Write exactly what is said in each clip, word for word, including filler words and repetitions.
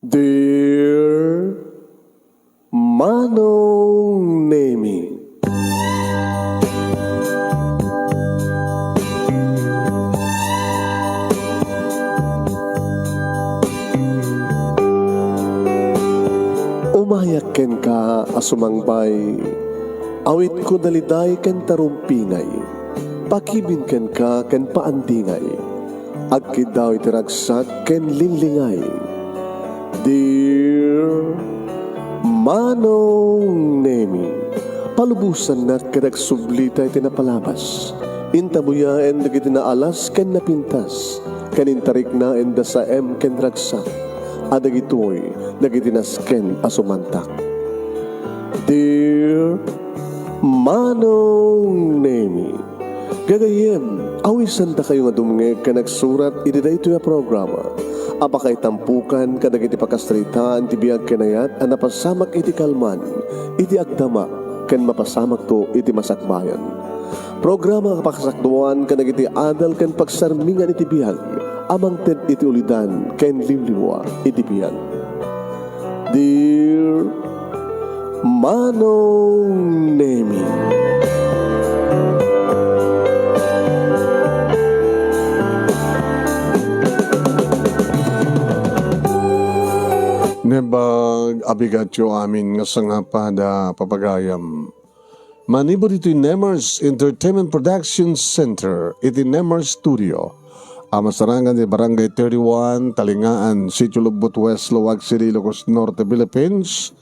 Dear Manong Nemi. Umayak kenka a sumangbay, awitko daliday ken tarumpingay, pakibin kenka ken paandingay. Agkiddaw iti ragsak ken linglingay. Dear Manong Nemi, palubosannak ket agsublita iti napalabas. Intabuyaen dagiti naalas ken napintas, ken intariknaen da saem ken ragsak, a dagitoy dagiti nasken a sumantak. Dear Manong Nemi, gagayyem, awisandakayo nga dumngeg ken agsurat iti daytoy a programa a pakaitampokan kadagiti pakasaritaan ti biag ken ayat a napasamak iti kalman, iti agdama, ken mapasamakto iti masakbayan. Programa a pakasakduan kadagiti adal ken pagsarmingan iti biag a mangted iti ulidan ken liwliwa iti biag. Dear Manong Nemi. Naimbag a bigatyo amin nga sangapada, papagayam. Manipud iti Nemers Entertainment Production Center, iti Nemers Studio, a masarangan iti Barangay thirty-one, Talingaan, Sitio Lugbot West, Laoag City, Ilocos Norte, Philippines,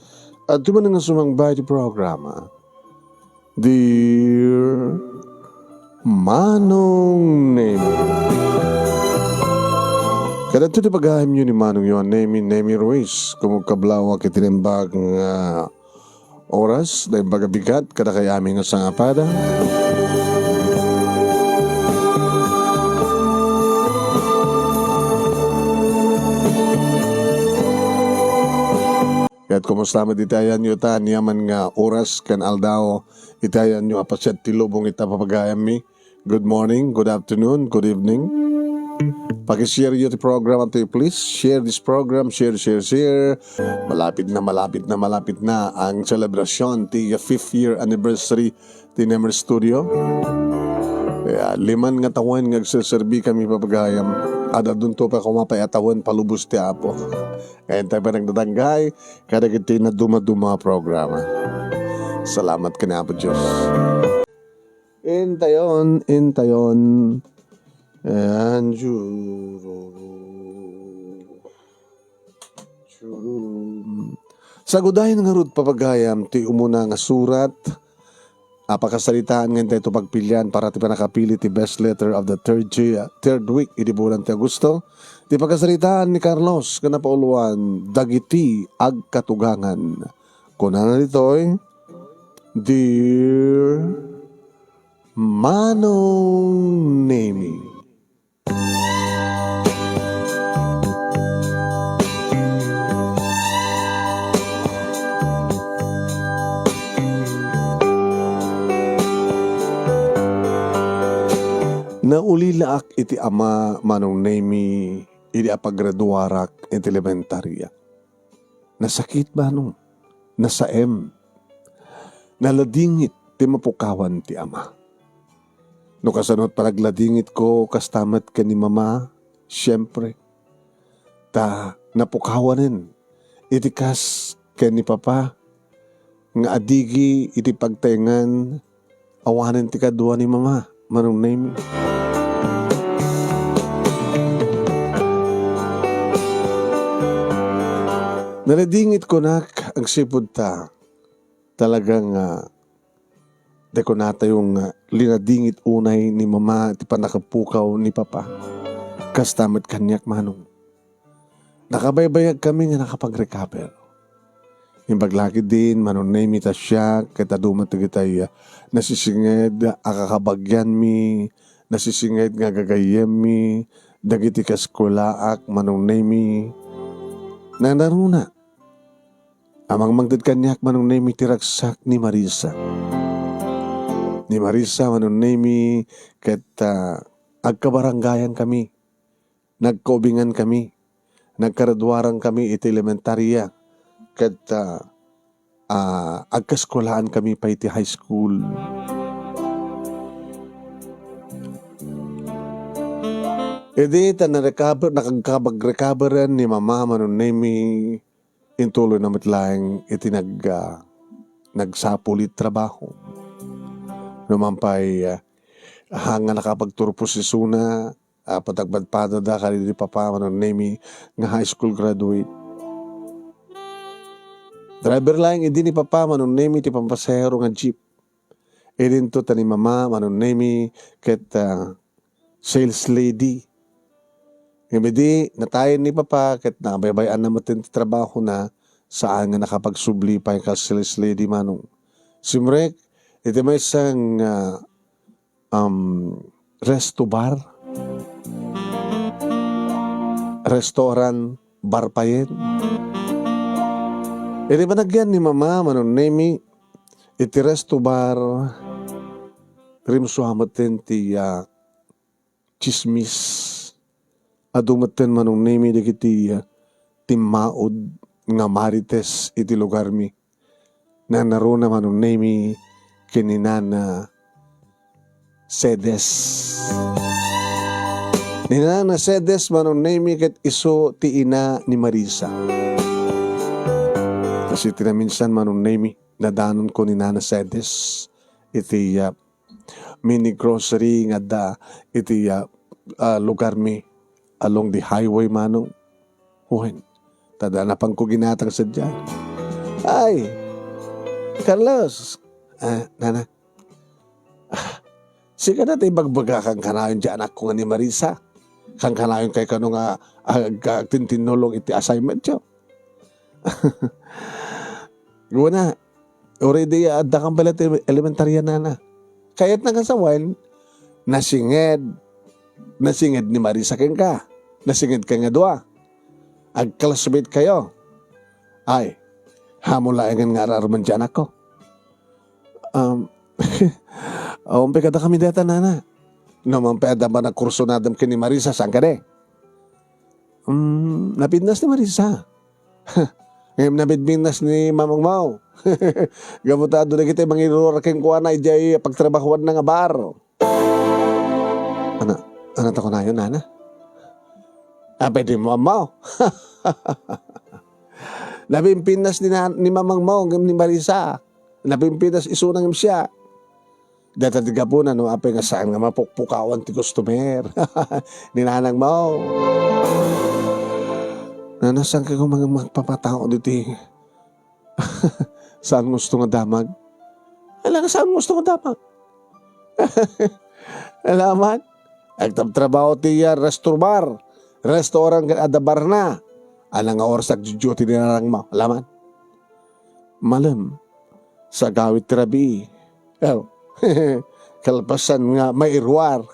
adtoy manen nga sumangbay iti programa. Dear Manong Nemi. Kadagitoy ti pagayamyo ni Manongyo a Nemi, Nemi Ruiz. Kumugkablawak iti naimbag nga oras, naimbag a bigat, kadakayo amin nga sangapada. Ket kumusta met iti ayanyo ta aniaman nga oras ken aldaw iti ayanyo a pasiag ti lubong ita, papagayammi? Good morning, good afternoon, good evening. Pakishare yo ti programa tayo, please. Share this program, share, share, share. Malapit na, malapit na, malapit na ang selebrasyon ti fifth year anniversary ti Nemer Studio. Kaya liman nga tawen nga agserserbi kami, papagayam. Ad-adunto pay koma pay a tawen palubos ti Apo. Kaya tayo pa nagdadanggay kadagiti nadumaduma a programa. Salamat ken Apo Dios. Intayon, intayon. Ayan, jururu. Jururu. Sagudayen ngarud, papagayam, ti umuna nga surat a pakasaritaan nga intay to pagpilian para ti pannakapili ti best letter of the third, third week idi bulan ti Agosto. Ti pakasaritaan ni Carlos nga napauluan, Dagiti Agkatugangan. Kunana ditoy, Dear Manong Nemi. Naulilaak iti ama, Manong Nemi, idi apagraduarak iti elementarya. Nasakit, Manong. Nasaem. Naladingit ti mapukawan ti ama. No kasano ti panagladingitko, kasta met ken ni mama, siempre. Ta napukawanen iti kas ken ni papa nga adigi iti pagtaengan awanen ti kadua ni mama, Manong Nemi. Naladingit kunak agsipud ta talaga nga di kunatayo nga linadingit unay ni mama ti pannakapukaw ni papa. Kasta met kaniak, Manong. Nakabaybayag kami nga nakapag-recover. Imbag la ketdin, Manong Nemi, ta siak ket adu met dagitay, ah, nasisinged a kakabagyanmi, nasisinged nga gagayyemmi, dagiti kaeskuelaak, Manong Nemi. Nanaruna a mangmangted kaniak, Manong Nemi, ti ragsak ni Marisa. Ni Marisa, Manong Nemi, ket, ah, agkabarangayan kami. Nagkaubingan kami. nagkagraduarankami iti elementarya ket, ah, ah, agkaeskuelaankami pay iti high school. Idi ta narecover, nakagkabag-recoveren ni Mama Manong Nemi, intuloyna met laeng iti nag-, ah, nagsapul iti trabaho. Numan pay, ah, haan nga nakapagturpos isuna, ah, patagpadpadada kadagiti papa Manong Nemi nga high school graduate. Driver laeng idi ni Papa Manong Nemi ti pampasahero nga jeep. Idinto ta ni Mama Manong Nemi ket, ah, sales lady. Ngem idi natayen ni Papa ket nabaybay-anna met ti trabahona, saan nga nakapagsubli pay nga sales lady, Manong. Simrek iti maysa nga, um, resto bar, restaurant, bar payen. Idi panagyan ni Mama Manong Nemi iti resto bar, rimsua metten ti, ah, tsismis. Adu metten Manong Nemi dagiti, ah, timmaud nga marites iti lugarmi. Nanaruna Manong Nemi ken ni Nana Cedes. Ni Nana Cedes Manong Nemi ket isu ti ina ni Marisa. Kasi ti naminsan Manong Nemi, nadanonko ni Nana Cedes iti, ah, mini grocery nga adda iti, ah, ah, lugarmi along the highway, Manong. Wen, ta da napanko ginatang sadiay. Ay, Carlos! Ah, Nana. Ah, sika dayta ibagbaga kankanayon ti anakko nga ni Marisa. Kankanayon kay kano nga ag-, agtintinnulong iti assignmentyo. Wen, uray idi adda kan pay la ti elementarya, Nana. Kayatna nga sawen, nasinged, nasinged ni Marisa kenka. Nasingedkayo nga dua. Ag-classmate kayo. Ay, haanmo laengen nga ar-aruman ti anakko. Um, umpay kadakami dayta, Nana. Numan pay adda panagkursunadam ken ni Marisa, saan kadi? Um, napintas ni Marisa. Ngem napinpintas ni mamangmo. Gapu ta adu dagiti mangiruar kenkuana idiay pagtrabahoanna nga bar. Ana, ana ta kunayon, Nana? Apay dimo ammo? Napinpintas ni nan-, ni mamangmo ngem ni Marisa. Napinpintas isuna ngem siak. Dayta ti gapuna no apay nga saan nga mapukpukawan ti customer ni nanangmo. Nana, saan ka koma nga magpapatao ditoy saan nga usto nga damag? Ala nga saan nga usto nga damag? Ala man, agtabtrabaho ti, ah, resto bar, restaurant ken adda barna. Ala nga oras agduduty ni nanangmo? Ala man. Malem, sa agawid ti rabii. Oh. Kalpasan nga mairuar.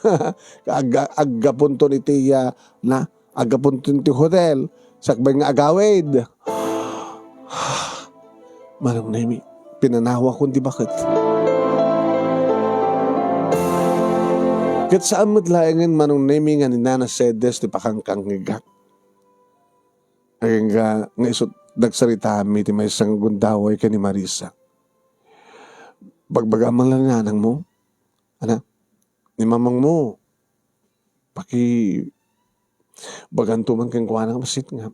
Agga-, aggapunton iti, ah, na, aggapunton ti hotel. Sakbay nga agawid. Manong Nemi, pinanawakon ti baket. Ket saan met laengen, Manong Nemi, nga ni Nana Cedes ti pakankangngegak. Agingga nga isu ti nagsaritaami ti maysa nga gundaway ken ni Marisa. Bagbagaam man la ni nanangmo, ana, ni mamangmo, pakibaganto man kenkuana nga bassit nga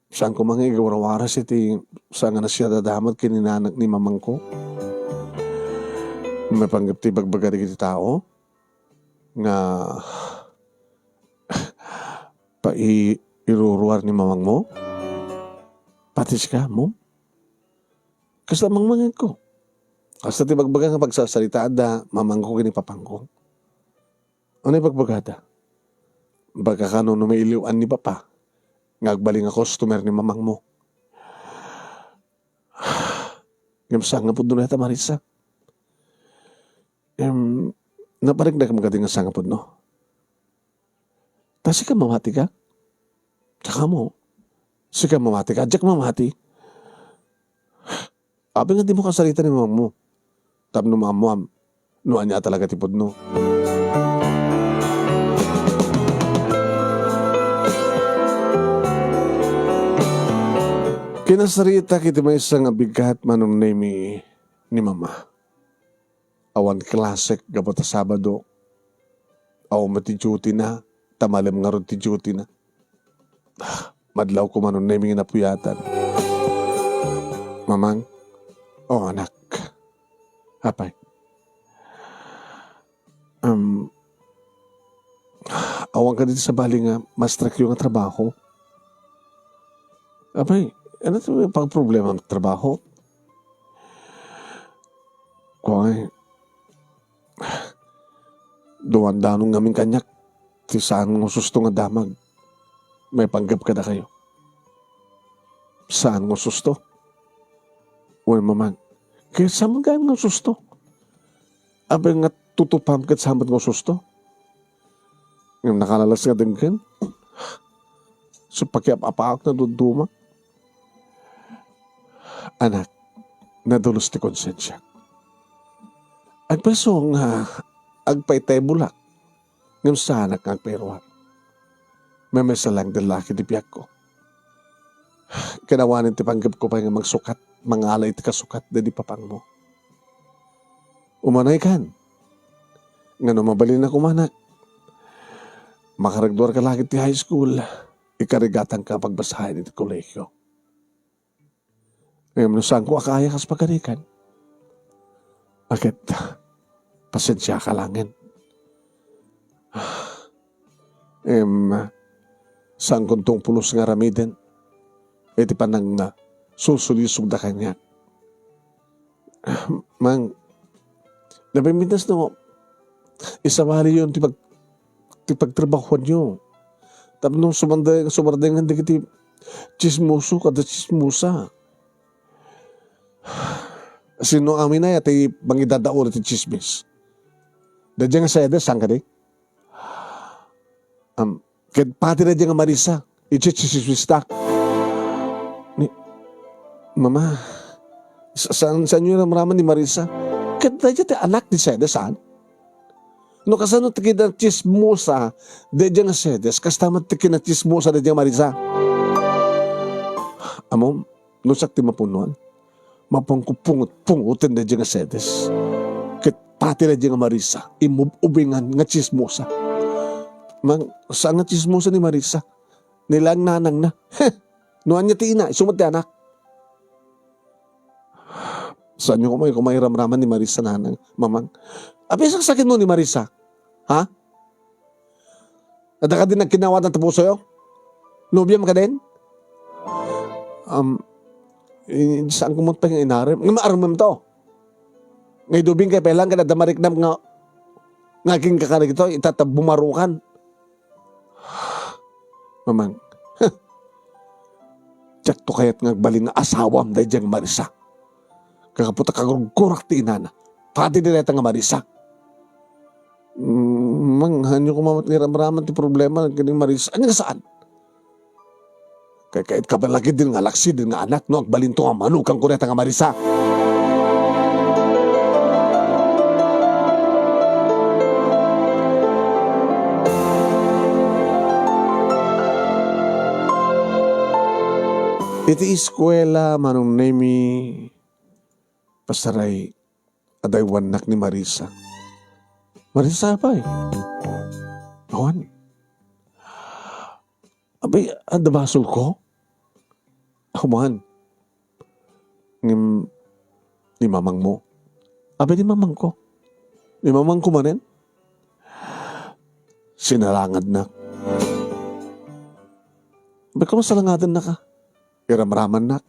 saan koma nga igwarwaras iti saan nga nasiadadamat ken ni nanang-, ni mamangko. Maipanggep ti ibagbaga dagiti tao nga pai-, iruruar ni mamangmo? Pati sika, Mom? Kasta mangmangegko. Kasta ti bagbaga nga pagsasaritaan da mamangko ken ni papangko. Ano ibagbagada? Baga kano no mailiw-an ni Papa nga agbalin nga customer ni mamangmo. Ngem saan nga pudno dayta, Marisa? Em, napariknam kadi nga saan nga pudno? Ta sika mamati ka? Saka mo, sika mamati ka? Diak mamati. Apay nga dimo kasarita ni mamangmo? Tapno maammoam no ania talaga ti pudno. Nasaritak iti maysa nga bigat, Manong Nemi, ni Mama. Awan klasek gapu ta Sabado. Awan met ti duty na, ta malem ngarud ti duty na. Madlawko, Manong Nemi, nga napuyatan. Mamang, o anak. Apay. Um, awan kadi sabali nga maestrekyo nga trabaho? Apay, ano ti pagproblema nga trabaho? Kuan, dumandanon ngamin kaniak ti saan nga susto nga damag. Maipanggep kadakayo. Saan nga susto? Wen, Mamang, ket saan gayam nga susto? Apay nga tutupam ket saan met nga susto? Ngem nakalalas nga denggen. So, pakiap-apaak, naduduma. Anak, nadulos ti konsensiak. Agpayso nga agpaytay bulak, ngem saanak nga agpayruar. Memaysa laeng ti laki ti biagko. Ket awanen ti panggepko pay nga mangsukat, mangala iti kasukat daydi papangmo. Umanaykan. Ngano mabalinnak, umanak? Makaragduarka la ket ti high school, ikarigatanka a pagbasaen iti kolehio. Ngem no saanko a kaya kas pagarigan, a ket, pasensiaka laengen. Em, saankonto pulos nga aramiden iti panangsusulisogda kaniak. Mang, napimpitas no isawaliyon ti pag-, ti pagtrabahoanyo. Tapno sumanda-, sumardengan dagiti tsismoso kada tsismosa. Sino amin aya ti mangidadaul iti tsismis? Daydiay nga Cedes, saan kadi? Am, ket pati daydiay nga Marisa, iti tsismistak. Ni, Mama, sa-, saan, saanyo ramraman ni Marisa? Ket daydiay ti anak ni Cedes, saan? No kasano ti kinatsismosa daydiay nga Cedes, kasta met ti kinatsismosa daydiay nga Marisa. Ammom, no siak ti mapunoan, mapanko pungot-pungoten daydiay nga Cedes. Ket pati daydiay nga Marisa, imub-ubingan nga tsismosa. Mang, saan nga tsismosa ni Marisa? Ni laeng nanangna. Heh! No ania ti ina, isu met ti anak. Saanyo koma, koma iramraman ni Marisa, nanang, mamang. Apay saksakitmo ni Marisa? Ha? Adda kadi nagkinawatan ti pusoyo? Nobiam kadin? Um, eh, saanko met pay nga inarem. Nga maarmem to. Nga idubing kay pelan, kada adda mariknam nga, nga agingga kadagitoy, ita ta bumarukan. Mamang, diakto kayat nga agbalin nga asawam daydiay nga Marisa. Kakaputa, kagurgurak ti inana. Pati dayta nga Marisa. Mm, mang, haanyo koma met nga iramraman ti problema ken ni Marisa. Ania nga saan? Kay, kay, kabalagid din nga laksiden nga anak no agbalinto nga manugang ko dayta nga Marisa. Iti eskuela, Manong Nemi, pasaray, adaywannak ni Marisa. Marisa, apay? Awan. Apay, adda basolko? Awan. Ngem ni mamangmo. Apay ni mamangko? Ni mamangko manen? Sinalangadnak. Apay, koma salangadennaka? Iramramannak.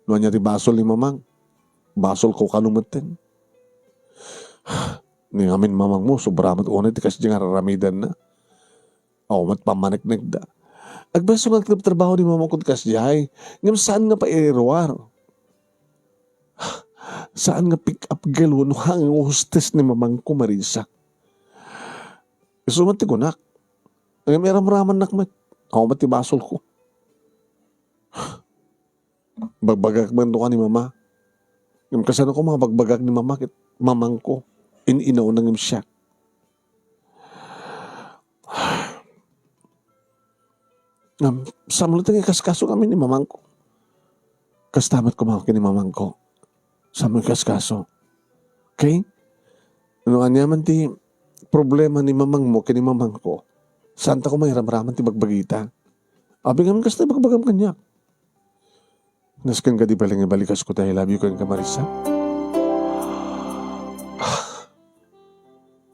No ania ti basol ni mamang, basolko kano metten. Ni ngamin mamangmo, sobra met unay ti kasdiay nga ar-aramidenna. Awan met pammaneknekda. Agpayso nga agtrabtrabaho ni mamangko ti kasdiay, ngem saan nga pairuar. Saan nga pick up girl wenno hangin nga hostess ni mamangko, Marisa. Isu met ti kunak. Ngem iramramannak met. Awan met ti basolko. Bagbagak man to ka ni mama. Ngem kasano ko mabagbagak ni mama ket mamangko? In-inaw na ngem siak. Ngem, saan latta nga ikaskaso kami ni mamangko. Kasta met koma ken ni mamangko. Saanmo ikaskaso. Okay? No aniaman ti problema ni mamangmo ken ni mamangko, saanta koma iramraman ti bagbagita. Apay ngamin kasta ibagbagam kaniak? Nasken kadi pay la nga ibalikas ko ti I love you kenka, Marisa?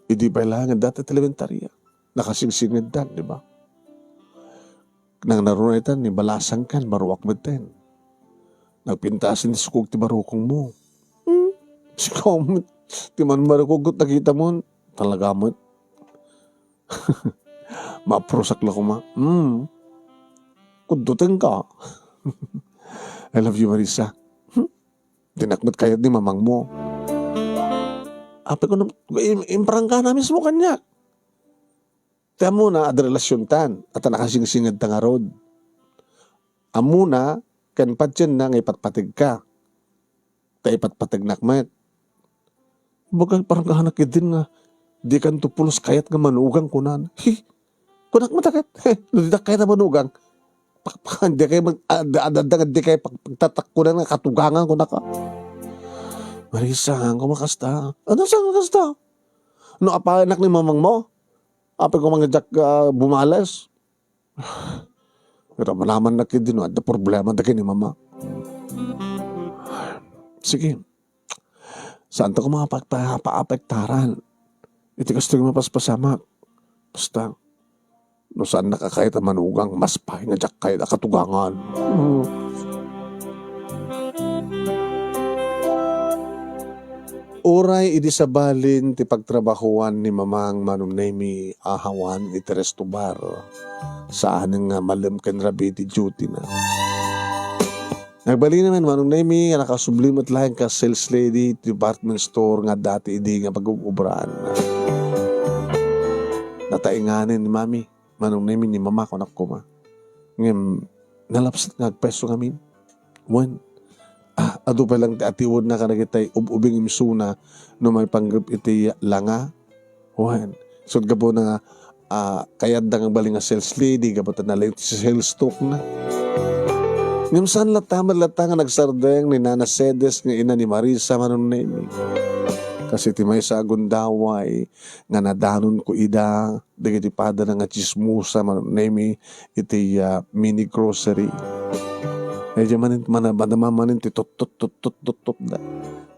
Idi pay la nga adda ti elementaria, nakasingsingedtan, di ba? Nangnarunaytan ni balasangkan, maruak metten. Nagpintasen ti sukog ti barukongmo. Hmm? Sikaw met, ti manmarukog ket nakitamon. Talaga met. Maprusak la koma. Hmm. Kuddutenka. I love you, Marisa. Hmm? Dinak met kayat ni mamangmo. Apay ko nam-, im-, imprangkana mismo kaniak. Ti ammona, adda relasiontan, a ta nakasingsingedta ngarud. Ammona, ken patienna nga ipatpategka. Ta ipatpategnak met. Ibaga, parang kahanak idin nga, dikanto pulos kayat nga manugang, kunan. Hi! Kunak met ket, he, no didak kayat a manugang, pakpakan, di kay mag-, ad-, ad-, adda nga di kay pag-, pagtatakkunan nga katugangan, kunaka. Marisa, saan koma kasta? Ano, saan kasta? No apanak ni mamangmo? Apay koma nga diak, ah, bumales? Pero malaman na kidi no adda problema da ken ni mama. Sige. Saanto koma pagpa-, paapektaran iti kastoy nga mapaspasamak. Basta, no saannak a kayat a manugang, mas pay nga diak kayat a katugangan. Mm. Uray idi sabalin ti pagtrabahoan ni Mamang Manong Nemi a awan iti resto bar, saanen nga malem ken rabii ti duty na. Nagbalin man Manong Nemi nga nakasubli met laeng ka sales lady ti department store nga dati idi nga pag-ub-ubraan. Natainganen ni Mami, Manong Nemi, ni Mama, kunak koma. Ngem, nalapsat nga agpeso ngamin. Wen, ah, adu pay lang ti atiwedna kadagitay ub-ubing imsuna no maipanggep iti langa. Wen, isut' gapuna nga, ah, kayatda nga agbalin nga sales lady gapu ta nalaing ti sales talk na. Ngem saan latta met latta nga nagsardeng ni Nana Cedes nga ina ni Marisa, Manong Nemi. Kas iti maysa a gundaway nga nadanonko ida, dagiti padana nga tsismosa, Manong Nemi, iti, ah, mini grocery. Ay, di manen, mana-, madama manen ti tuttot, tuttot, tuttot da.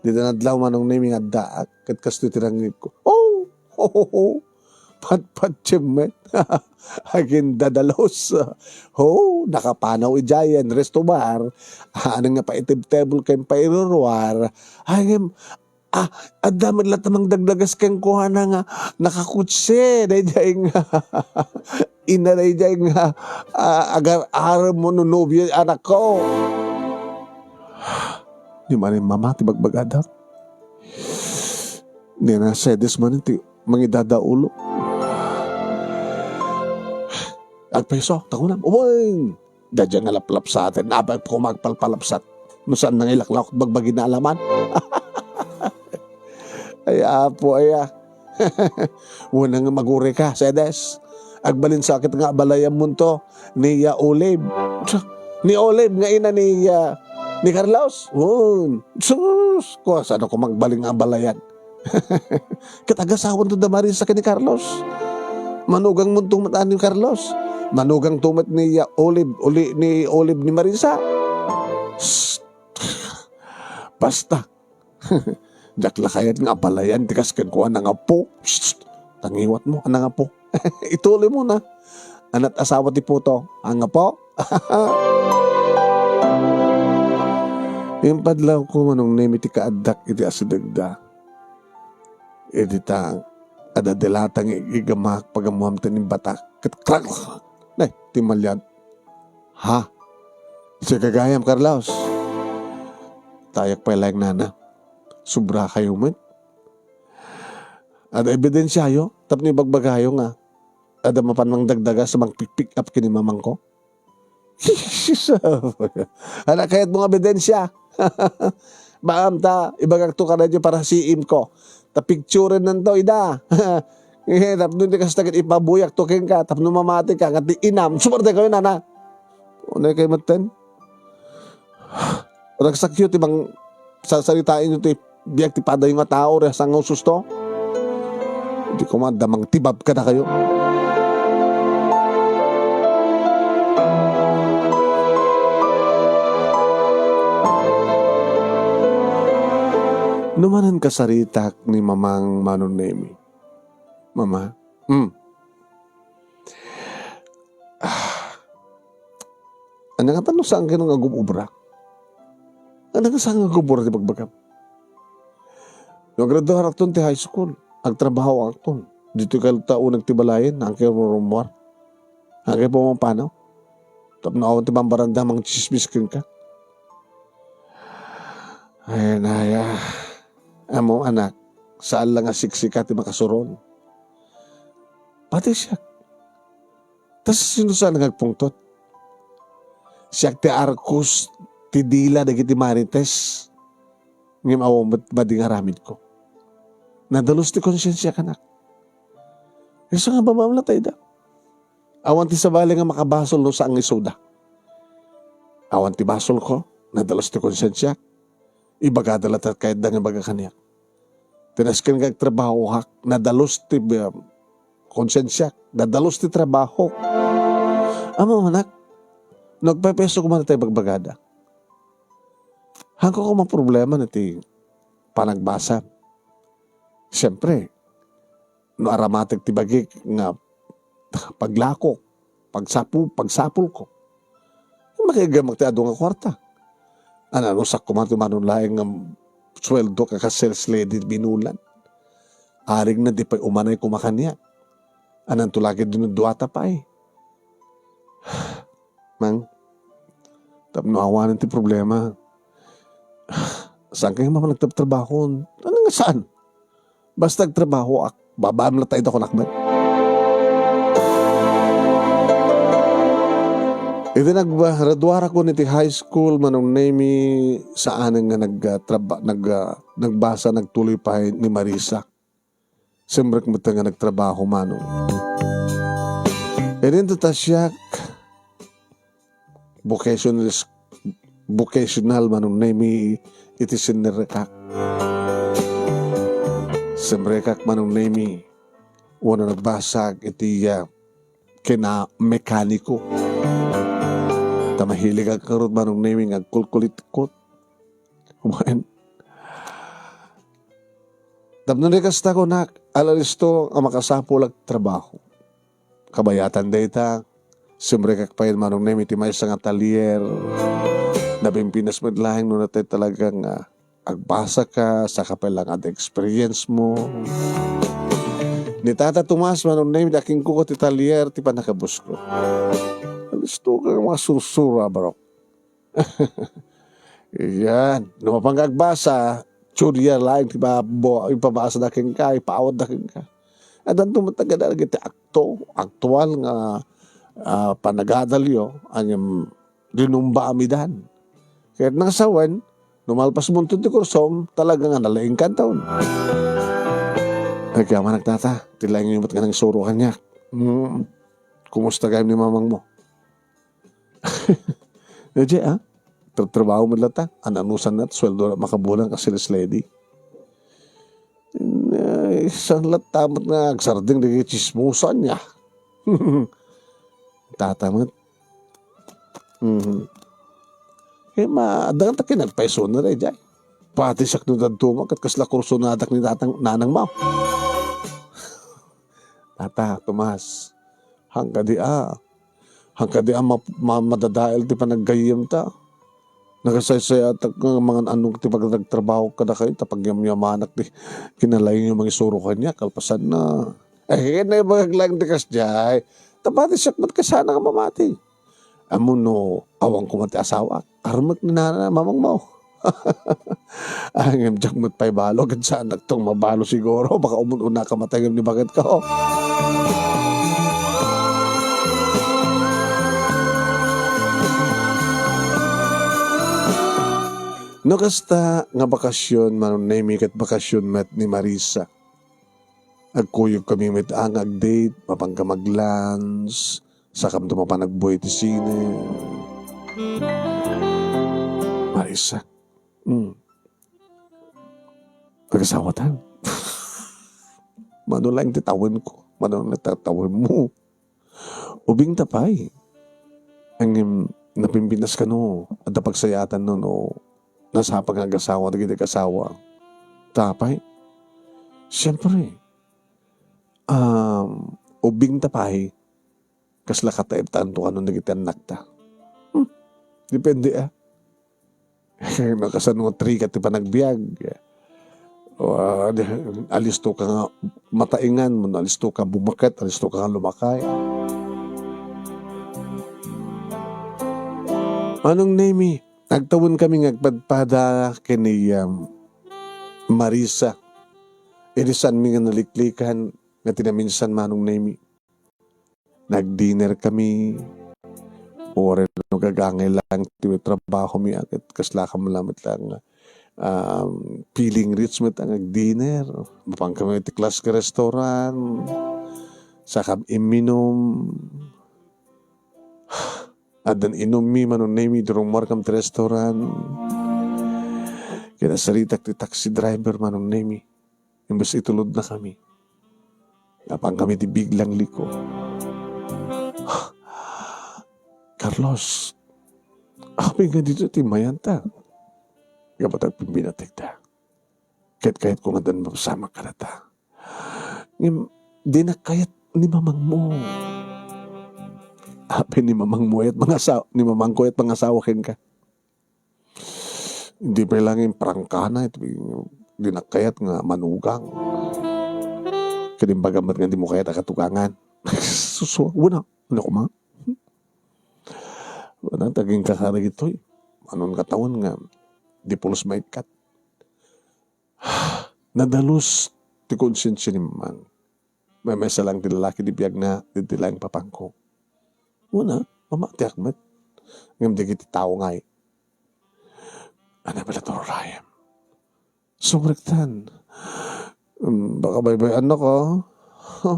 Dita nadlaw, Manong Nemi, nga addaak, ket kastoy ti nangngegko. Oh! Ho, ho, ho! Patpatiem met. Agindadalus. Oh, nakapanaw idiay a resto bar. Anen nga paitebtebol ken pairuruar. Ay, ngem, ah, adda met latta mangdagdagas kenkuana nga nakakutse, daydiay nga ina, daydiay nga, ah, agar-arem mo no nobio, anakko. Di manen mama ti bagbagadak. Nana Cedes manen ti mangidadaulo. Agpeso, ta kunam, uweng! Daydiay nga laplapsaten, apay koma agpalpalapsat. No saan nga ilaklawak bagbagi na alaman. Ay, apo, ay, ah. Wen nga magurika, Cedes. Agbalin sakit nga abalayanmonto ni, ah, Olive. Ni Olive nga ina ni, ah, ni Carlos. Wen. Sus, kua, saan ko magbalin nga abalayan? Ket agasawanto da Marisa ken ni Carlos. Manugangmonto met ni Carlos. Manugangto met ni, ah, Olive, uli ni Olive ni Marisa. Psst. Basta. Diak la kayat nga abalayan ti kas kenkuana nga apo. Psst. Tangiwatmo, ana nga apo. Ituloy mo na. Anat asawa ti puto. Ang apo? Impadlawko, Manong Nemi, ti kaaddak iti asidegda. Idi ta, adda di latta nga igamahak pagammuam ti imbatak. Ket krak! Nay, ti malian. Ha? Sika gayam, Carlos? Tayak pay laeng, nana. Sobra kayo met. Adda ebidensiayo, tapno ibagbagayo nga adda mapan mangdagdagas, mangpick-pick up ken ni mamangko. Anak, kayatmo nga ebidensia? Baam ta, ibagakto kadaydi para siimko. Ta picturenanto ida. Eh, tapno di kasta ket ipabuyakto kenka, tapno mamatika, nga ti inam, sumartay kayo, nana. Unay kay metten. Ragsakyo ti mang-, sarsaritaenyo ti biag ti padayo nga tao, ria saan nga ususto? Di koma adda mangtibab kadakayo. No manen kasaritak ni Mamang Manong Nemi. Mama, hmm. Ah. Ania ngata no saan kayo nga agub-ubra? Ania nga saan nga agub-ubra ti bagbagam? No agraduarakton ti high school, agtrabahoakton. Ditoy kalta uneg ti balayen, saan kayo rummuar? Saan kayo pumapanaw? Tapno awan ti bambaranda, mangtsismis kenka. Ay, naya. Amo, anak, saan la nga siksika ti makasuron. Pati siak. Ta sino saan nga agpungtot? Siak ti arkos ti dila dagiti marites. Ngem awan met madi nga aramidko. Nadalus ti konsiensiak, anak. Isu nga babam la tayda. Awan ti sabali nga makabasol no saan nga isuda. Awan ti basolko, nadalus ti konsiensiak. Ibagada latta ti kayatda nga ibaga kaniak. Ti nasken nga agtrabahoak, nadalus ti, um, konsiensiak, nadalus ti trabahok. Ammom, anak, no agpaypayso koma dayta ibagbagada. Haanko koma problema no ti panagbasa. Siempre, no aramatek ti bagik nga paglakok, pagsapu-, pagsapulko, makaigamak ti adu nga kuarta. Ania no sakko man ti manong laeng nga sueldo ka kas sales lady binulan. Aring na di pay umanay koma kaniak. Ania to lagi dino duata pay. Mang, tapno awanen ti problema. Saan kayo man nagtrabtrabahon? Ano nga saan? Basta agtrabahoak, babaam la tayo kunak man. Iti naggraduarakon iti high school, Manong Nemi, saan nga nagtraba-, nag-, ah, nagbasa, nagtuloy pay ni Marisa. Simrek met nga nagtrabaho, Manong. Idinto ta siak, vocational, vocational, Manong Nemi, iti sinirrekak. Simrekak, Manong Nemi, wenno nagbasag iti, ah, kinamekaniko. Ta mahiligak ngarud, Manong Nemi, nga agkulkulitkot. Wen. Tapno di kasta kunak, ala listo nga makasapul agtrabaho. Kabayatan dayta, simrekak pay, Manong Nemi, iti maysa nga atelier. Napimpinas met laeng no natay talaga nga agbasa ka, saka pay la nga adda experience mo. Ni Tata Tomas, Manong Nemi, ti akingkuko ti atelier, ti pannakabusko. Listo ka nga mga sursura, bro. Yan. No mapan nga agbasa, teoria laeng ti ba-, bo-, ipabasada kenka, ipaawatda kenka. Addanto met dagiti akto-, aktual nga, ah, panagadalyo, ngem rinumba a midan. Ket nang sawen, no malpas mo ti kursom, talaga nga nalaingkan taon. Agyamanak, Tata, ti laeng met nga nangsuro kaniak. Hmm. Kumusta gayam ni mamang mo? Diay, ah, tra-, trabaho met latta. Ananusan na, sueldo na makabulan, kas sales lady. Ay, saan latta met nga agsardeng dagiti chismosan niya? Tata met. Mhm. Eh, ma, adda nga ta kinagpaysona daydiay. Pati siak no dadduma, ket kasla kursonadak ni tatang, nanang mo. Tata, Tomas, hangkadi a, hangkadi a ma-, ma-, madadael ti panaggayyemta. Nagasaysayaatak nga mangan-ano ti pagtrabahok kadakayo, ta pagyamyamanak ti kinalaingyo mangisuro kaniak, kalpasanna. Eh, naibagak laeng ti kasdiay. Ta pati siak met kasano nga mamati. Ammo no awan koma ti asawak, armek ni nana, mamang mo. Ay, ngem diak met pay balo, ket saannak tong mabalo siguro. Baka umun-una ka matay ngem ni baket ka, oh. No kasta nga bakasyon, Manong Nemi, ket bakasyon met ni Marisa. Agkuyog kami met a nga ag-date, mapan ka mag-lunch, sakamto mapan agbuy ti sine. Marisa, Hmm. Agasawatan. Mano laeng ti tawenko? Mano laeng ti tawenmo? Ubingta pay. Ngem napimpinas kano, adda pagsayaatan no, no nasapa nga agasawa dagiti agasawa. Ta pay, siempre, um, ubingta pay, kasla kataibtaanto kanon dagiti annakta. Hmm, depende, ah. No kasano nga trick ti panagbiag. O, ah, di, alisto ka nga mataengan, no alisto ka bumaket, alisto ka nga lumakay. Manong Nemi, agtawen kami nga agpadpada ken ni, um, Marisa. Idi saanmi nga naliklikan nga ti naminsan, Manong Nemi. Nag-dinner kami. Uray no gagangay lang ti trabahomi, ket kasla kam lamet lang, um, feeling rich met nga ag-dinner. Mapan kami ti classic restaurant. Saka imminum. Addan inummi, Manong Nemi, idi rummuar kam ti restaurant. Kinasaritak ti taxi driver, Manong Nemi. Imbes itulodna kami. Napan kami ti biglang liko. "Carlos, apay nga ditoy ti mayanta?" Gapu ta agpimbiinategda. Ket kayatko nga addan mapasamak kadata. Ngem, dinak kayat ni mamangmo. Apay ni mamangmo et mangasaw-, ni mamangko et mangasawa kenka? Di pay lang imprangkana iti dinak kayat nga manugang. Ket imbagam met nga dimo kayat a katugangan. Sus, wen a, wen a koma. Wen a, agingga kadagitoy. Manong katawen nga di pulos maikkat. Nadalus ti konsensia ni Mamang. Maymaysa lang ti lalaki ti biagna, ditoy laeng papangko. Wen a, mamatiak met. Ngem dagiti tao ngay, "Annabel at Ryan. Sumrektan. Mm, baka baybay-annaka, ha?"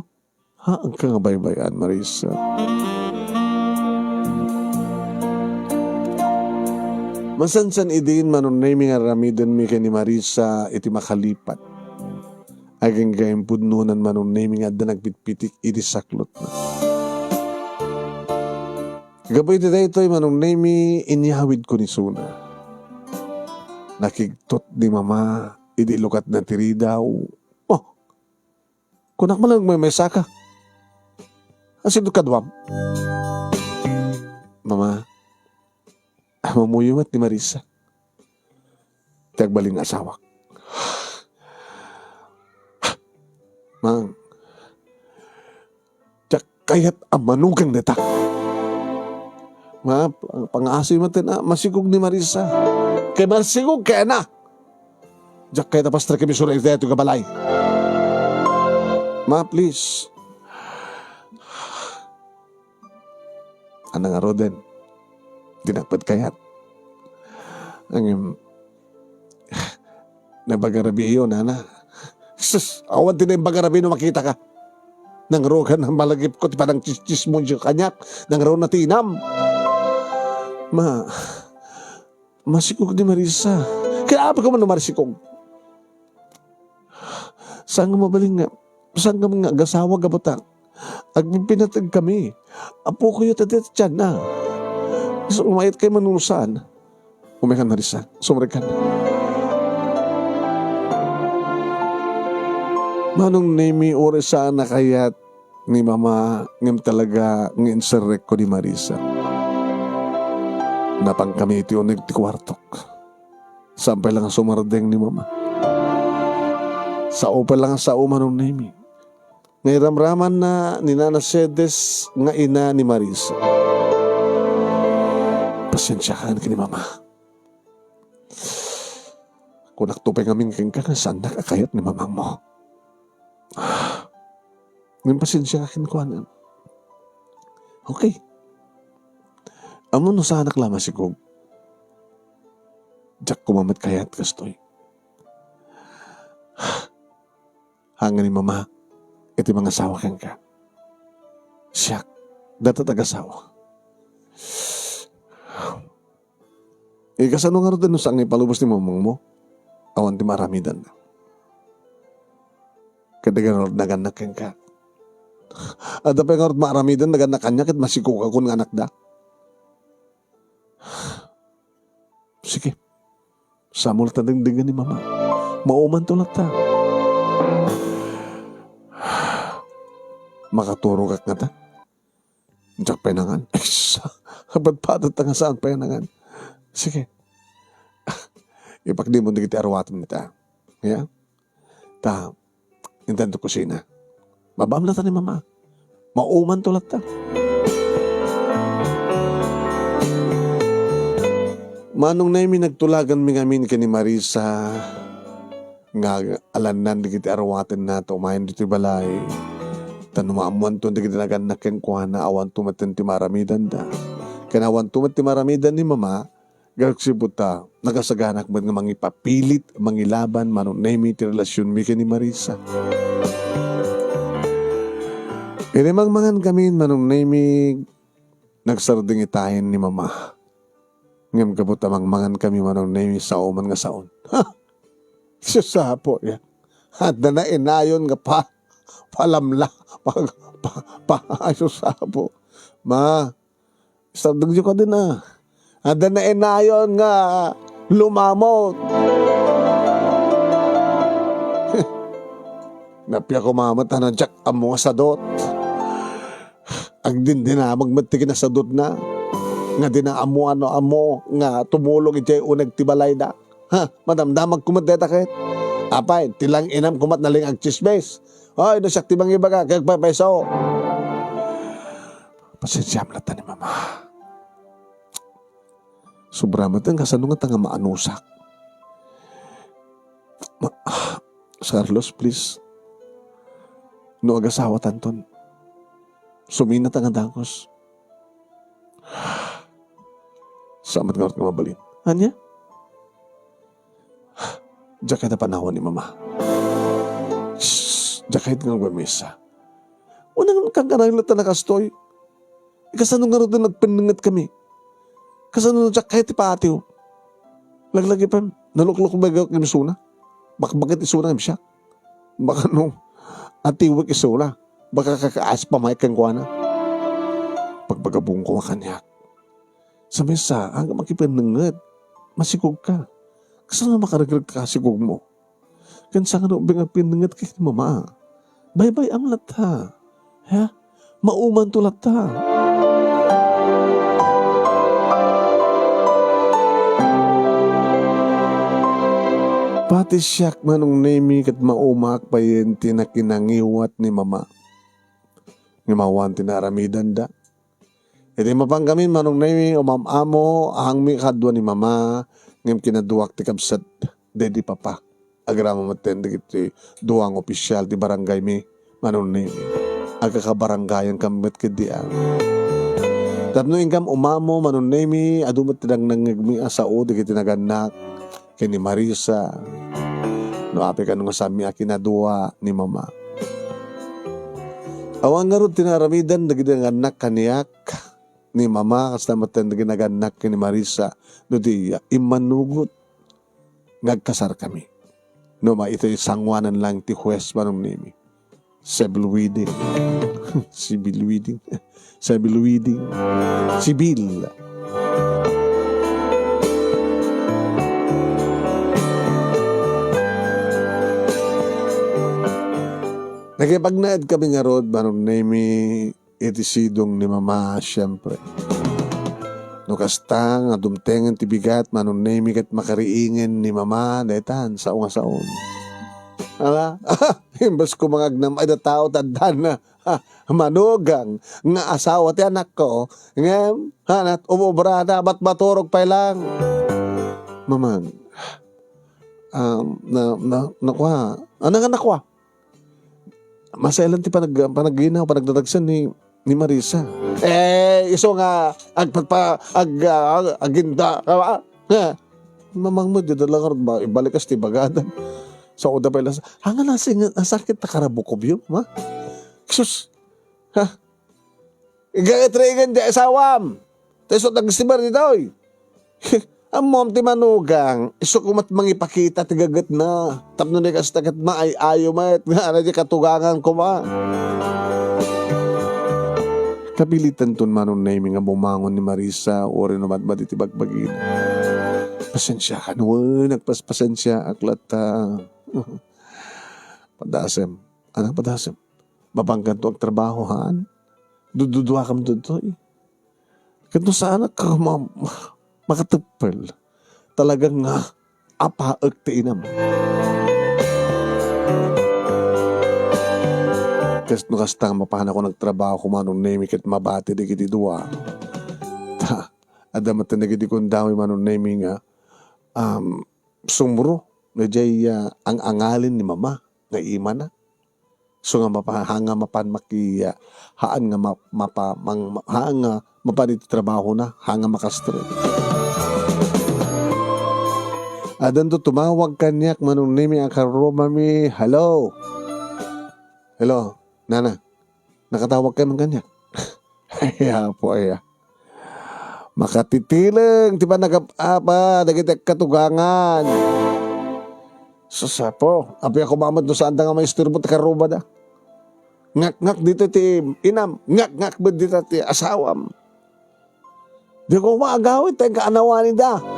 Ha, agka nga baybay-an, Marisa. Masansan idin, Manong Nemi, nga aramidenmi ken ni Marisa iti makalipat. Agingga impudnonan, Manong Nemi, nga adda nagpitpitik iti saklotna. Gapu iti daytoy, Manong Nemi, inyawidko ni Suna. Nakigtot ni Mama idi lukatna ti ridaw. Oh, kunak man lang, maymaysaka. Asino kaduam? Mama, mamuyo met ni Marisa. Ti agbalin nga asawak. Mang, diak kayat a manugang dayta. Ma, pangaasi met ten a masikog ni Marisa. Kay masikog kayatna. Diak kayat a pastrek kami sura iti daytoy nga balay. Ma, please. Ana nga Roden, dinak met kayat. Ngem, naimbag a rabii, nana. Sus, awan ti naimbag a rabii no makitaka. Nangrugan a malagipko ti panangtsistsismoyo kaniak, nangruna ti inam. Ma, masikog ni Marisa. Kaya apay ko man no masikog? Saan nga mabalin nga, saan nga man nga agasawa gapu ta agpipinateg kami. Apokayo ti tianna. Isu nga mayat kay manusan. Umaykan, Marisa. Sumrekkan. Manong Nemi, uray saan a kayat ni Mama, ngem talaga nga inserrekko ni Marisa. Napan kami iti uneg ti kuartok. Saan pay lang a sumardeng ni Mama. Sao pay lang a sao, Manong Nemi. Nga iramramanna ni Nana Cedes nga ina ni Marisa. Pasensiakan ken ni Mama. Kunakto pay ngamin kenka nga saannak a kayat ni mamangmo. Ngem pasensiaka kenkuana. Okay. Ammom no saanak la a masikog. Diak koma met kayat kastoy. Haan nga ni Mama iti mangasawa kenka. Siak, dayta ti agasawa. Ikasano ngarud no saan nga ipalubos ni mamangmo? Awan ti maaramidanna. Kada ngarud nagannak kenka. Adda pay ngarud maaramidan, nagannak kaniak ket masikogakon nga anakda. Sige. Saanmo latta dengdengen ni mama. Maumanto latta. Makaturogak ngata. Diak pay nangan. Ay, sus, apadpadat ta nga saan pay nangan. Sige. Ipakdimon dagiti aruatem dita. Ya? Ta, intanto kusina. Mabaam latta ni mama. Maumanto latta. Manong Nemi, nagtulaganmi ngamin ken ni Marisa nga alannan dagiti aruatenna ta umayen ditoy balay. Ta no maammoanto dagiti nagannak kenkuana, awanto metten ti maaramidanda. Ken awanto met ti maaramidan ni mama, gapu ta nakasaganak met nga mangipapilit, mangilaban, Manong Nemi, ti relasionmi ken ni Marisa. Idi mangmangankamin, Manong Nemi, nagsardeng itayen ni mama. Ngem gapu ta mangmangankami, Manong Nemi, sao man nga saon. Ha! Sus, apo, ya. Adda nainayon nga pa-, palamla, pa-, pa-, pa-, ay, sus, apo. Ma, sardengyo kadin, a. Adda nainayon nga lumamot. Nappiak koma met a no diak ammo nga sadut. Agdindinamag met ti kinasadutna nga di naammoan no ammo nga tumulong idiay uneg ti balayda. Ha, madamdamag koma dayta ket. Apay, ti lang-inam koma nalingag chismis. Hoy, no siak ti mangibaga, kagpaypayso. Pasensiam latta ni mama. Sobra met nga kasano nga ta nga maanusak. Ma-, Sir Carlos, please. No agasawatanton, sumina ta nga dakes. Saan met ngarud nga mabalin? Ania? Diak kayat a panawan ni mama. Shh! Diak kayat nga agmamisa. Unang kangkanayon latta na kastoy. Kasano ngarud nga nagpennengetkami? Kasano no diak kayat ti paatiw? Laglagipem, naluklukbegak isuna. Bakbaket isuna ngem siak. Baka no, atiwek isuna. Baka kakaas pa may kenkuana. Pagbagabungko a kaniak. Sa mesa, ang makipennenget. Masikog ka. Kasano makaregreg ka sikog mo? Ken saan nga ubing agpinnenget ken mama? Baybay-am latta. Ha? Maumanto latta. Pati siak, Manong Nemi, ket maumaak payen ti nakinangiwat ni mama. Ngem awan ti naaramidanda. Idi mapanggamin, Manong Nemi, umam-amo, ahangmi kadua ni mama, ngem kinaduak ti kabsat daydi papa. Agraman metten dagiti dua nga opisial ti barangaymi, Manong Nemi. Agkakabarangayan kami met ketdi a. Tapno inkam umamo, Manong Nemi, adu met ti nangnangngegmi a sao dagiti nagannak ken ni Marisa. No apay kano nga saanmi a kinadua ni mama. Awan ngarud ti naaramidan dagiti nagannak kaniak ni mama, kasta met dagiti nagannak ken ni Marisa, no di immanugot nga agkasarkami. No ma-, iti sangoanan lang ti huwes, Manong Nemi. Civil wedding. Civil wedding. Civil wedding. Civil. Nakipagnaed kami ngarud, Manong Nemi, iti sidong ni mama, siempre. No kasta nga dumtengen ti bigat, Manong Nemi, ket makariingen ni mama, daytan, sao nga saon. Ala, imbes ko mangagnam ay da tao, taddan na, ha, manugang nga asawa ti anakko, ngem, hanat, umubrada, bat maturog pay lang. Mamang, um, na, na, nakua, ano nga nakua? Masayalan ti panag-, panagginaw, panagdadagsen ni, ni Marisa. Eh, isu nga agpagpa-, ag-, ah, aginda, ah, ah. Mamangmo, di da lang ba, ibalikas ti bagadan. Sa uda pay las-, "Anga nasing-, nasakit ta karabukobyo, ma?" Sus! Ha? Igagayat regan di asawam. Tayo sa nagsibar ditoy. Ammom ti manugang, isu koma met mangipakita ti gagetna. Tapno di kasta ket maay-ayo met nga adda ti katugangan koma. Kapilitanton Manong Nemi nga bumangon ni Marisa, uray no matmadi ti bagbagina. Pasensiakan, wen, nagpaspasensiaak latta. Padasem, anak, padasem. Mapankanto agtrabaho, haan? Dududuakam ditoy. Ket no saanak ka ma-, makateppel, talagang nga apaek ti inam. Ket no kasta nga mapanakon agtrabaho, Manong Nemi, ket mabati dagiti dua. Ta, adda met dagiti gundaway, Manong Nemi, nga, um, sumro, daydiay, ah, ang-angalin ni mama nga imana. So nga mapa-, haan nga mapan maki-, ah, haan nga ma-, mapa-, mang-, ma-, haan nga mapan iti trabahona, haan nga makastret. Addanto tumawag kaniak, Manong Nemi, a karromami. Hello? Hello, nana? Nakatawag ka man kaniak? Ay, apo, aya. Makatitileng ti panagap-apa dagiti katugangan. Sus, apo, apay a kumamet no saanda nga maisturbo ti karromada. Ngakngak dita ti inam, ngakngak met dita ti asawam. Di ko maagawid ta kaanawanida.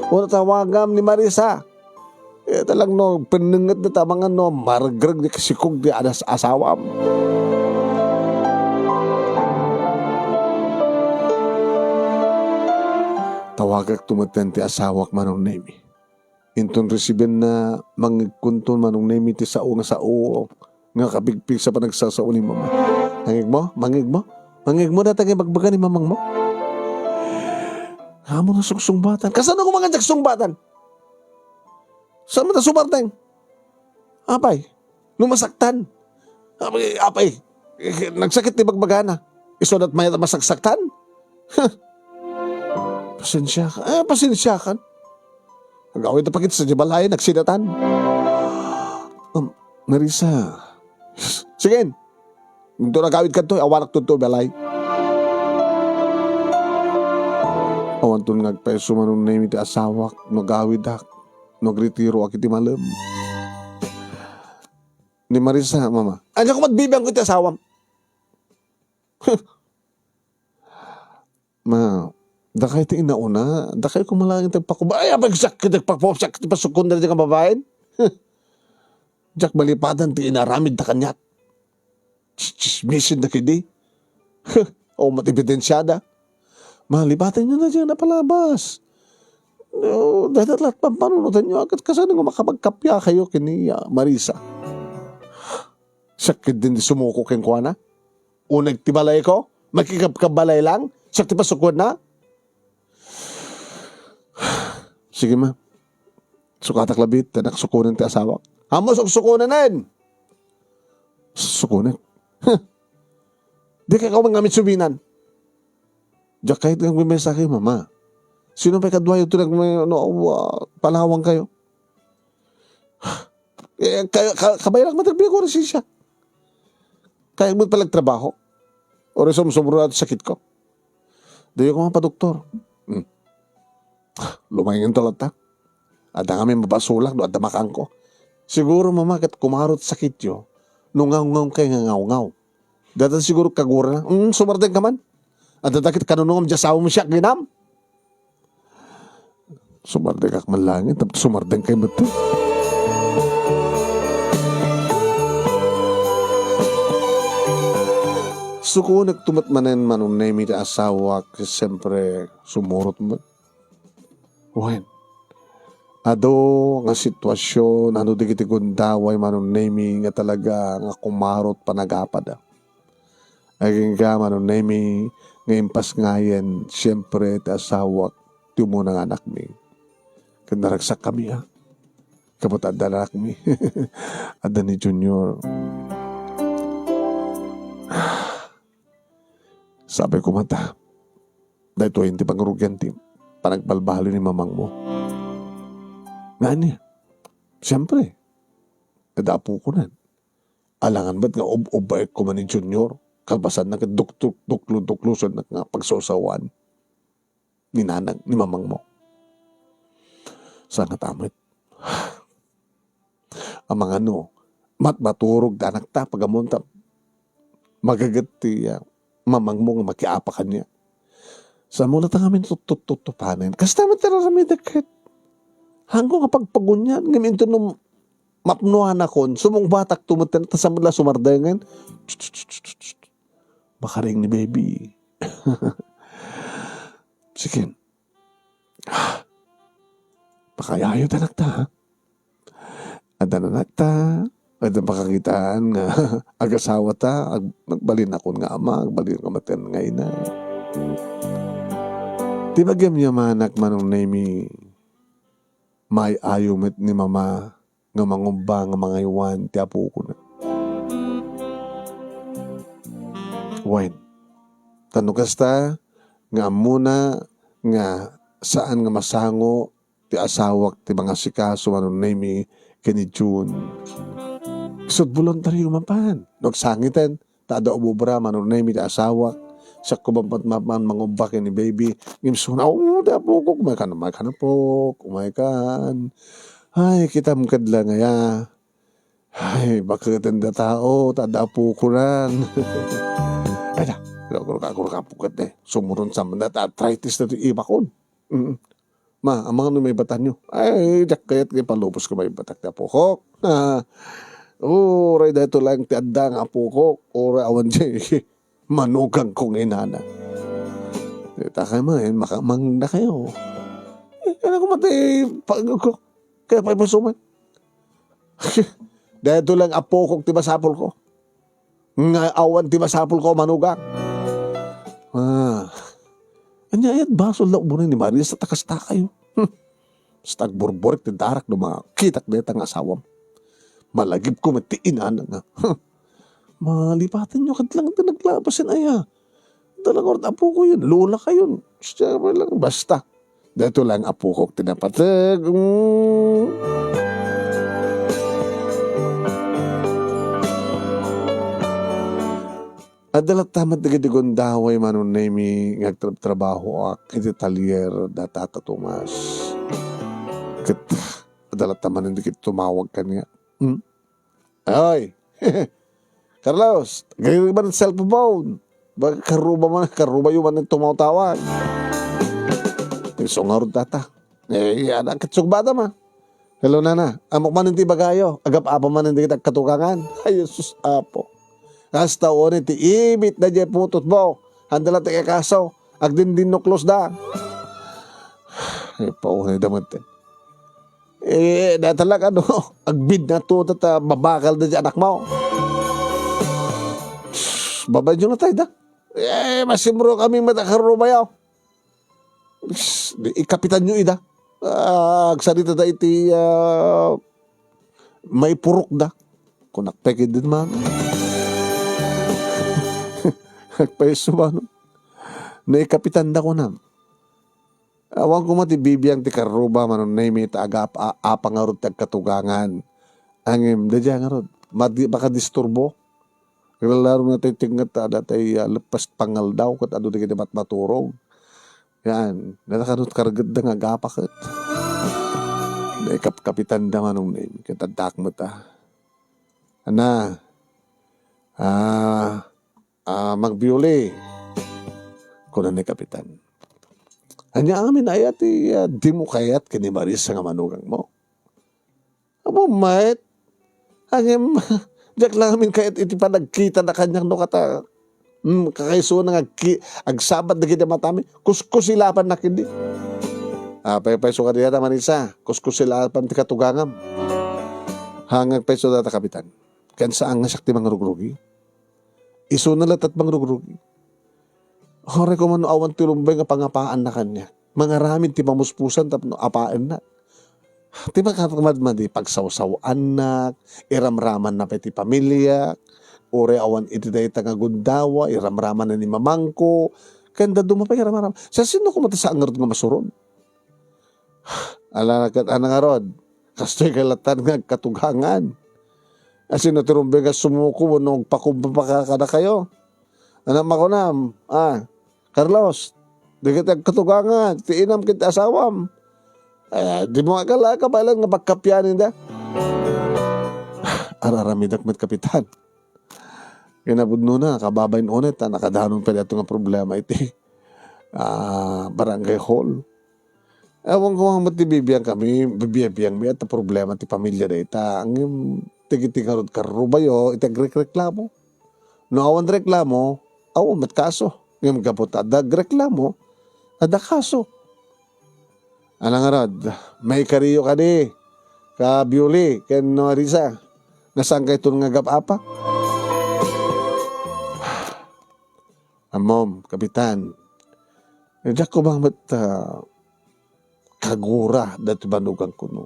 Uno tawagam ni Marisa. Eh, talang no, pennenget na tamangan no, maregreg ni kasikog ni adas asawam. Tawagak tumeten ti asawak, Manong Nemi. Inton resibenna, mangngegkonto, Manong Nemi, ti sao nga sao nga kapigpig sa panagsasao ni Mama. Mangngegmo? Mangngegmo? Mangngegmo dayta nga ibagbaga ni mamangmo? Amo na sungsungbatan. Kasano ko mangan diak sungbatan? Saan mo ta sumardeng? Apay, no masaktan. Apay, apay, nagsakit ti bagbagana. Isu dat mayat a masaksaktan? Huh. Pasensiakan. Eh, pasensiakan. Agawid a pakit sa di balay, nagsidatan. Um, Marisa. Sige. Inton agawid kadto, awanak tudto balay. Awanton nga agpayso, Manong Nemi, ti asawak, no agawidak, no agretiroak iti malem. Ni Marisa, Mama. Ania ko magbibiang ko iti asawam? Ma, dakay ti inauna, dakay ko malaeng ti agpakuba. Ay, apay, siak ti agpakuba, siak ti pasukkon dagiti nga babaen. Diak malipatan ti inaramidda kaniak. Tsismisendak idi. O, mat ebidensiada. Malipatanyo na diay napalabas. No, dayta laeng pampanunotanyo, ket kasano nga makapagkappia kayo ken ni, ah, Marisa? Siak ketdin ti sumuko kenkuana. Uneg ti balayko, makikabkabalay lang, siak ti pasukoenna. Sige, ma. Sukatak labi, ta nagsukonen ti asawak. Amo suksukonenen! Sukonek. Huh. Dika ikaw man ngamin subinan. Diak kayat nga agmemensahek, Mama. Sino pay kaduayo ti nagme-, no, ah, palawang kayo? Eh, ka-, ka-, kabaelak met agbiag oras siya. Kayat met pala agtrabaho. Oras sumsumro ti sakitko. Diyo ko mapadoktor. Hmm. Lumaingan to latta. Adda ngamin mapasulak no adda makaanko. Siguro, Mama, ket kumarot sakityo no ngawngaw kay nga ngawngaw. Dayta siguro kagurana. Hmm, sumardeng ka man. Adda dakit kanunungam diay asawam, siak nga inam. Sumardengak man laeng, tapno sumardeng kay met. Sukonek to met manen, Manong Nemi, ti asawak, siyempre, sumurot met. Wen, adu nga sitwasyon, adu dagiti gundaway, Manong Nemi, nga talaga nga kumarot panagapada. Agingga, Manong Nemi, nga impasngayen, siempre, ti asawak, ti umuna nga anakmi. Ket naragsakkami, a. Kaput adda anakmi. Adda ni Junior. Sabi ko mata, daytoy ti pangrugian ti panagbalbaliw ni mamangmo. Nga ania? Siempre, adda apokonan. Alangan met nga ub-ubbaek koma ni Junior, kalpasanna ket dukduk-, duklo-duklosennak nga pagsawsawan ni nanang, ni mamangmo. Saan ngata met? Amangan no, matmaturog ti anakta, pagammon ta magaget ti, ah, mamangmo nga makiapa kaniak. Saan mo latta ngamin tuttuttutupanen? Kasta met ti raramidek ket. Haanko nga pagpagunian, ngem inton no mapnoanakon, sumungbatakto met, ta saan met la sumardayen. Makaring ni baby. Sige. Pakayayo ti anakta, ha? Adda anakta, adda pakakitaan nga agasawata, ag-, agbalinakon nga ama, agbalin nga maten nga ina. Ti pagyamyamanak, Manong Nemy, maay-ayo met ni mama nga mangubba nga mangaywan ti apokona. Wen, ta no kasta nga ammona nga saan nga masango ti asawak ti mangasikaso, Manong Nemy, ken ni June. Isut' voluntaryo mapan. No agsangiten, ta adda umobra, Manong Nemy, ti asawak. Siak koma met mapan mangubba ken ni baby. Ngem isuna, "O, ti apokok, umaykan, umaykan, apok, umaykan. Ay, kitam ket la nga aya. Ay, baketen da tao, ta adda apokonan." Ay da, agurka, agurka, apok ket, eh. Sumuron sa man da, ta arthritis da ti ibakon. Mm. "Ma, amangan no maibatanyo?" "Ay, diak kayat nga ipalubos ko maibatak ti apokok. Ah, uray daytoy laeng ti adda nga apokok, uray awan diay manugangko nga inana." "Dayta kay man, maka-, mangdakayo." Eh, ano ko mati, pa-, ko-, kaya pa ipasuman. "Daytoy laeng apokok ti masapulko. Nga awan ti masapulko a manugang." Ah. Ania ket basol la umunay ni Marisa ta kastakayo. Hmm. Basta agburburik ti darak no makitak dayta nga asawam. Malagipko met ti inana nga. Hmm. Malipatenyo ket lang ti naglabasen aya. Talaga, apoko yun, lola kayon. Siya lang, basta. Daytoy lang apokok ti napateg. Mm. Adda latta met dagiti gundaway, Manong Nemy, nga agtrabtrabahoak iti talyer da Tata Tomas. Ket adda latta manen dagiti tumawag kaniak. Hmm? Ay. "Carlos, agriba ti cellphone. Ba, karuba man, karubayo man tumawtawag." Isu ngarud, Tata. Eh, anak, ket sugbada man. "Hello, Nana. Ammok manen ti ibagayo. Agap-apa manen dagiti agkatugangan." Ay, Jesus, Apo. Kasta unay ti ibitda diay putotmo. Haanda latta ti kaso. Agdindinnuklos da. Ay, paunay da met. Eh, dayta lang, ano, agbidnat to, ta, ta, babakal da diay anakmo. Babayyo na tayo da. Eh, masimro kami met a karubayo. Di ikapitanyo ida. Ah, agsarita da iti, ah, maipurok da. Kunak pay ket din man. Agpayso man. Naikapitan da kunam. Awan koma ti bibiang ti karruba, Manong Nemy, ta aga-, a-, apa ngarud ti agkatugangan. Ngem, daydiay ngarud, madi-, makadisturbo. Aglalaro na ti tengnget ta adda tay, ah, leppes pangaldaw ket adu dagiti matmaturog. Yan, dayta kanut kargedda nga agapa ket. Naikapkapitanda, Manong Nemy, ket addak met, ah. Ana, ah, ah, Magbiuli, kuna ni Kapitan. Ania amin aya ti, ah, dimo kayat ken ni Marisa nga manugangmo? Apo met. Ngem, diak la amin kayat iti panagkitana kaniak no kata, mm, kakaisuna nga agki-, agsabat dagiti matami. Kuskusilapannak idi. Ah, paypayso kadi dayta, Marisa. Kuskusilapan ti katugangam. Hangag payso dayta, Kapitan. Ken saan nga siak ti mangrugrugi? Isuna latta ti mangrugrugi. Uray koma no awan ti rumbeng nga pangapaanna kaniak. Mangaramid ti pamuspusan tapno apaennak. Ti makamadmadi, pagsawsaw-annak, iramramanna pay ti pamiliak, uray awan iti dayta nga gundaway, iramramanna ni mamangko, ken dadduma pay iramram. Sa sino koma ti saan ngarud nga masuron? Ala ket, ana ngarud, kastoy kay latta nga agkatugangan. Asino ti rumbeng nga sumuko wenno agpakumbaba kadakayo? Anak, makunam, ah, Carlos, dagiti agkatugangan, ti inam ken ti asawam. Eh, di mo akala, kabaelan nga pagkapianen da. Ar-aramidek met, Kapitan. Kinapudnona, kababain unay ta nakadanon pay daytoy nga problema iti, ah, barangay hall. Awan ko nga met ti bibiangkami, bibiang-biangmi, ta problema ti pamilya dayta. Ngem, dagiti ngarud karrubayo, iti agrekreklamo. No awan reklamo, awan met kaso. Ngem gapu ta adda agreklamo, adda kaso. Ania ngarud, maikariyo kadi, ka Bioli, ken Marisa, nga saankayton nga agap-apak? Ammom, Kapitan, diak koma met, ah, kagura daytoy manugangko no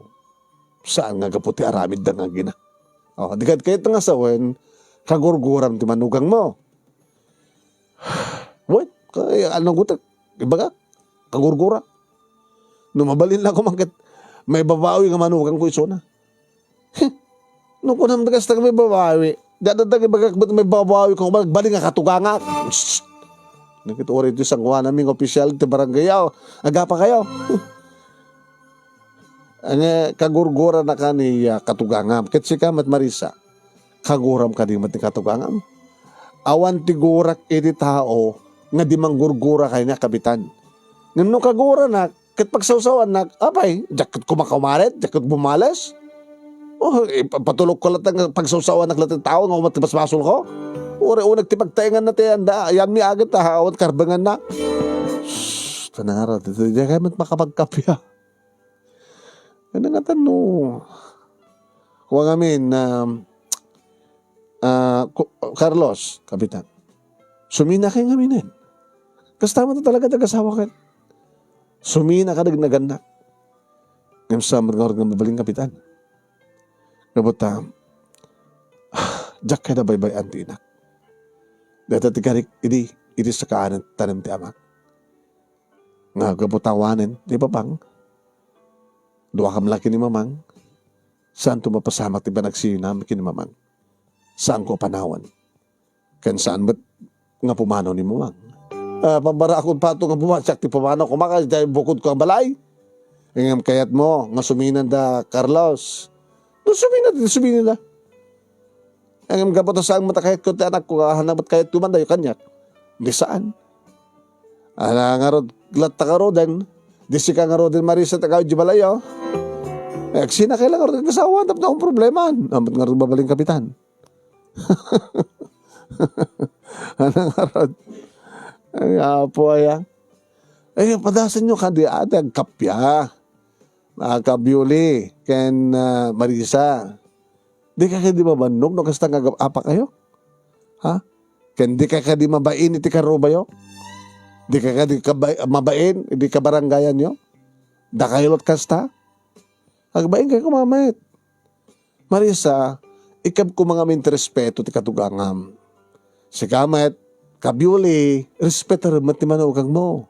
saan nga gapu ti aramidda nga agina. Oh, di kad kayat nga sawen, kagurguram ti manugangmo. Wen, kay, ania ngarud, ibagak, kagurgura. No mabalin la koma ket maibabawi nga manugangko isuna. Heh, no kunam da kasta nga maibabawi, di adda ibagak met maibabawi ko, agbalin nga katugangak. Shh! Nakit uray iti sangoananmi nga opisyal ti barangay, aw, agapakayo. Ania, kagurguranaka ni, ah, katugangam. Ket sika met, Marisa, kaguram kadi met ni katugangam. Awan ti gurak iti tao nga di manggurgura kaniak, Kapitan. Ngem no kaguranak, ket pagsawsawanak, apay, diak ket kumakaumarit, diak ket bumales. Oh, ipatulokko latta nga pagsawsawanak latta ti tao nga umat ti basbasolko. Uray uneg ti pagtaenganna ti anda, ayanmi aget ta awan karbenganna. Shh, tanara, diak met makapagkappia. Ania ngata no, kua ngamin, um, ah, Ku-, Carlos, Kapitan, suminakay ngaminen. Kasta met talaga ti agasawak. Sumina kadi nagannak. Ngem saan met ngarud nga mabalin, Kapitan? Gapu ta, diak kayat a baybay-an ti inak. Dayta ti karik idi, idi sakaanen tanem ti amak. Nga gapu ta awanen ti babang, duakam la ken ni mamang, saanto mapasamak ti panagsinam ken ni mamang. Saanko a panawan. Ken saan met nga pumanaw ni mamang. Ah, pambarakon pato nga bumasak ti pumanaw koma, kadi bukodko a balay. Ngem kayatmo nga suminan da Carlos. No suminan, di suminan da. Ngem gapu ta saan met a kayatko ti anakko, nga hanang met kayatko man dayo kaniak. Di saan. Ala ngarud, latta ngaruden, di sika ngaruden, Marisa, ti agawid di balayo. Eh, agsinakay la ngarud ken agasawam tapno awan problema. Ania met ngarud mabalin, Kapitan? Ania ngarud? Ay, Apo, aya. Eh, padasenyo kadi, ah, ti agkappia. Ah, ka Bioli, ken, ah, Marisa. Dika kadi mabannog no kasta nga agap-apakayo? Ha? Ken dika kadi mabain iti karrubayo? Dika kadi kaba-, mabain iti kabarangayanyo? Dakayo la't kasta? Agbain kay koma met. Marisa, ikkan koma ngamin ti respeto ti katugangam. Sika met, ka Bioli, respetarem met ti manugangmo.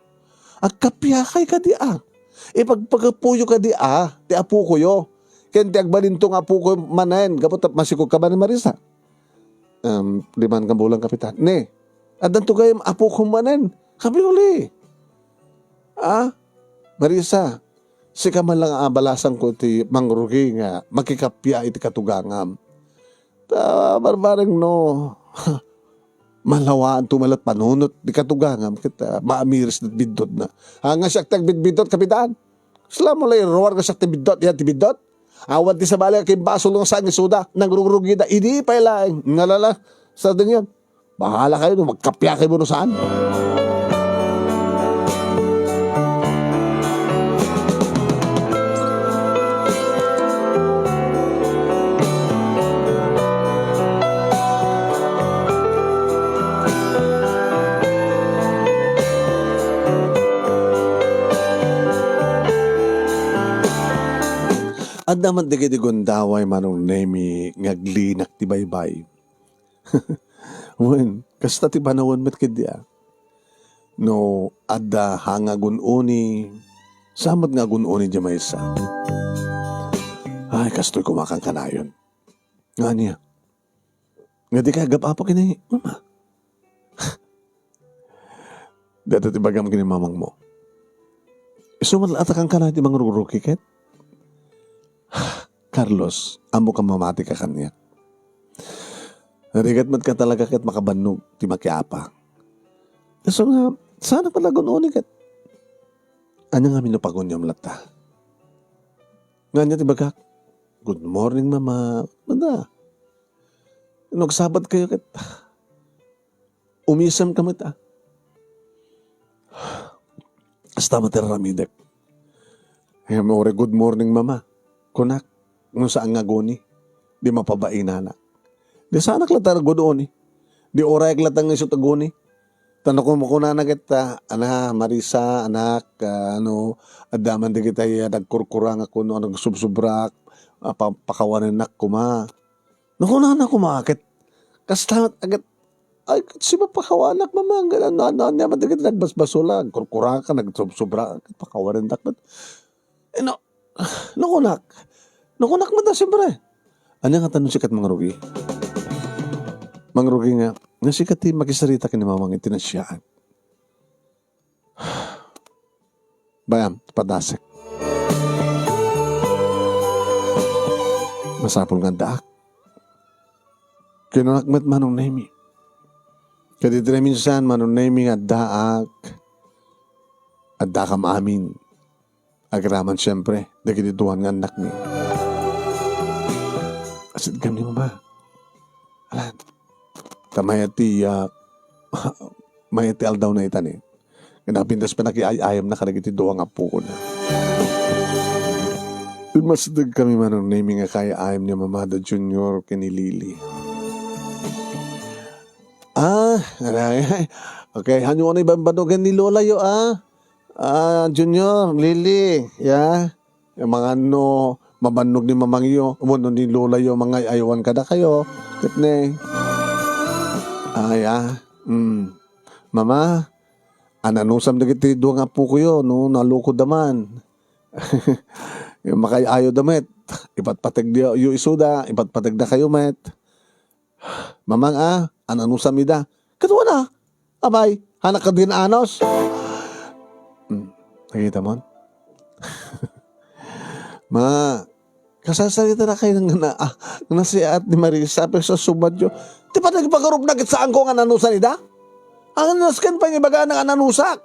Agkappiakay kadi a. Ipagpagapuyo kadi a ti apokoyo. Ken ti agbalinto nga apoko manen, gapu ta masikog ka manen, Marisa. Em, lima nga bulan, Kapitan. Ne, addanto gayam apoko manen. Ka Bioli. Ah, Marisa, sika man lang a balasanko ti mangrugi nga makikappia iti katugangam. Ta barbareng no, malawaanto met la panunot ti katugangam ket, ah, maamiris ti biddutna. Ah, nga siak ti agbidbiddut, Kapitan. Kasla mo la iruar nga siak ti biddut, yan ti biddut. Awan ti sabali a kimbasol nga saan nga isuda, nangrugrugida, idi pay laeng, ngalala, sa dengyan. Bahala kayo no magkappia kayo no saan. Adda met dagiti gundaway, Manong Nemi, nga aglinak ti baybay. Wen, kasta ti panawen met ketdi a. No adda nga agun-uni, saan met nga agun-uni diay maysa. Ay, kastoy koma kankanayon. Nga ania? Nga dika agap-apak ken ni mama? Dayta ti ibagam ken ni mamangmo. Isu met la a ta kankana ti mangrurugi ket? Carlos, ammok a mamati ka kaniak. Rigat met ka talaga ket makabannog ti makiapa. Isu nga, saanak pala gun-oni ket. Ania ngamin no paguniam latta? Nga ania ti bagak? "Good morning, Mama." Mada. No agsabat kayo ket, umisem ka met, ah. Kasta met ti aramidek. Ngem uray, "Good morning, Mama," kunak, no saan nga aguni, di mapabainanak. Di saanak latta a gun-oni. Di urayek latta nga isu ti aguni. Ta no kun-, kunana ket, ah, "Ana, Marisa, anak, ah, ano, adda man dagiti, ah, nagkurkura nga kuno a nagsubsubrak, ah, pa-, pakawanennak koma." No kunana koma ket, kasta met ket, ay, ket sipapakawanak, Mama, ngem ano, ano, ania man dagiti nagbasbasol, nagkurkura ka, nagsubsubra, ket pakawanennak met. Eh, no, no kunak, no kunak met, ah, siyempre. Ania ngata no sika ti mangrugi? Mangrugi nga, nga sika ti makisarita ken ni Mamang iti nasiaen. Bayam, padasek. Masapul nga addaak. Kinunak met, Manong Nemi. Kadagiti naminsan, Manong Nemi, nga addaak, addakam amin. Agraman, siempre, dagiti duan nga annakmi. Asidegkami, Mama. Alan. Ta mayat ti, ah, mayat ti aldawna ita ni. Nga napintas pay nakiay-ayamna kadagiti dua nga apokona. Immasidegkami, Manong Nemi, nga kaay-ayam ni Mama da Junior ken ni Lily. Ah, aray. Okay, hanyo ano ibanbanugan ni Lola yo, ah? Ah, Junior, Lily, ya? Yung mga ano, mabannog ni Mamang yo, wenno ni Lola yo, mangay-ayawan kadakayo. Ket ne. Ay, ah. Mm. Mama, ananusam dagiti dua nga apokoyo, no, nalukodda man. Yung makay-ayoda met. Ipatpateg di-, yo isuda, ipatpategda kayo met. Mamang, ah, ananusam ida. Kaduana. Abay, anak ka din anos. Hmm, nakita mo? Ma, kasasarita na kayo ng na, ah, nasiat ni Marisa, pero sa subat yo. Ti pa nagpagarup na ket saan ko nga nanusan ida? Ang nasken pa yung ibaga nga nanusak.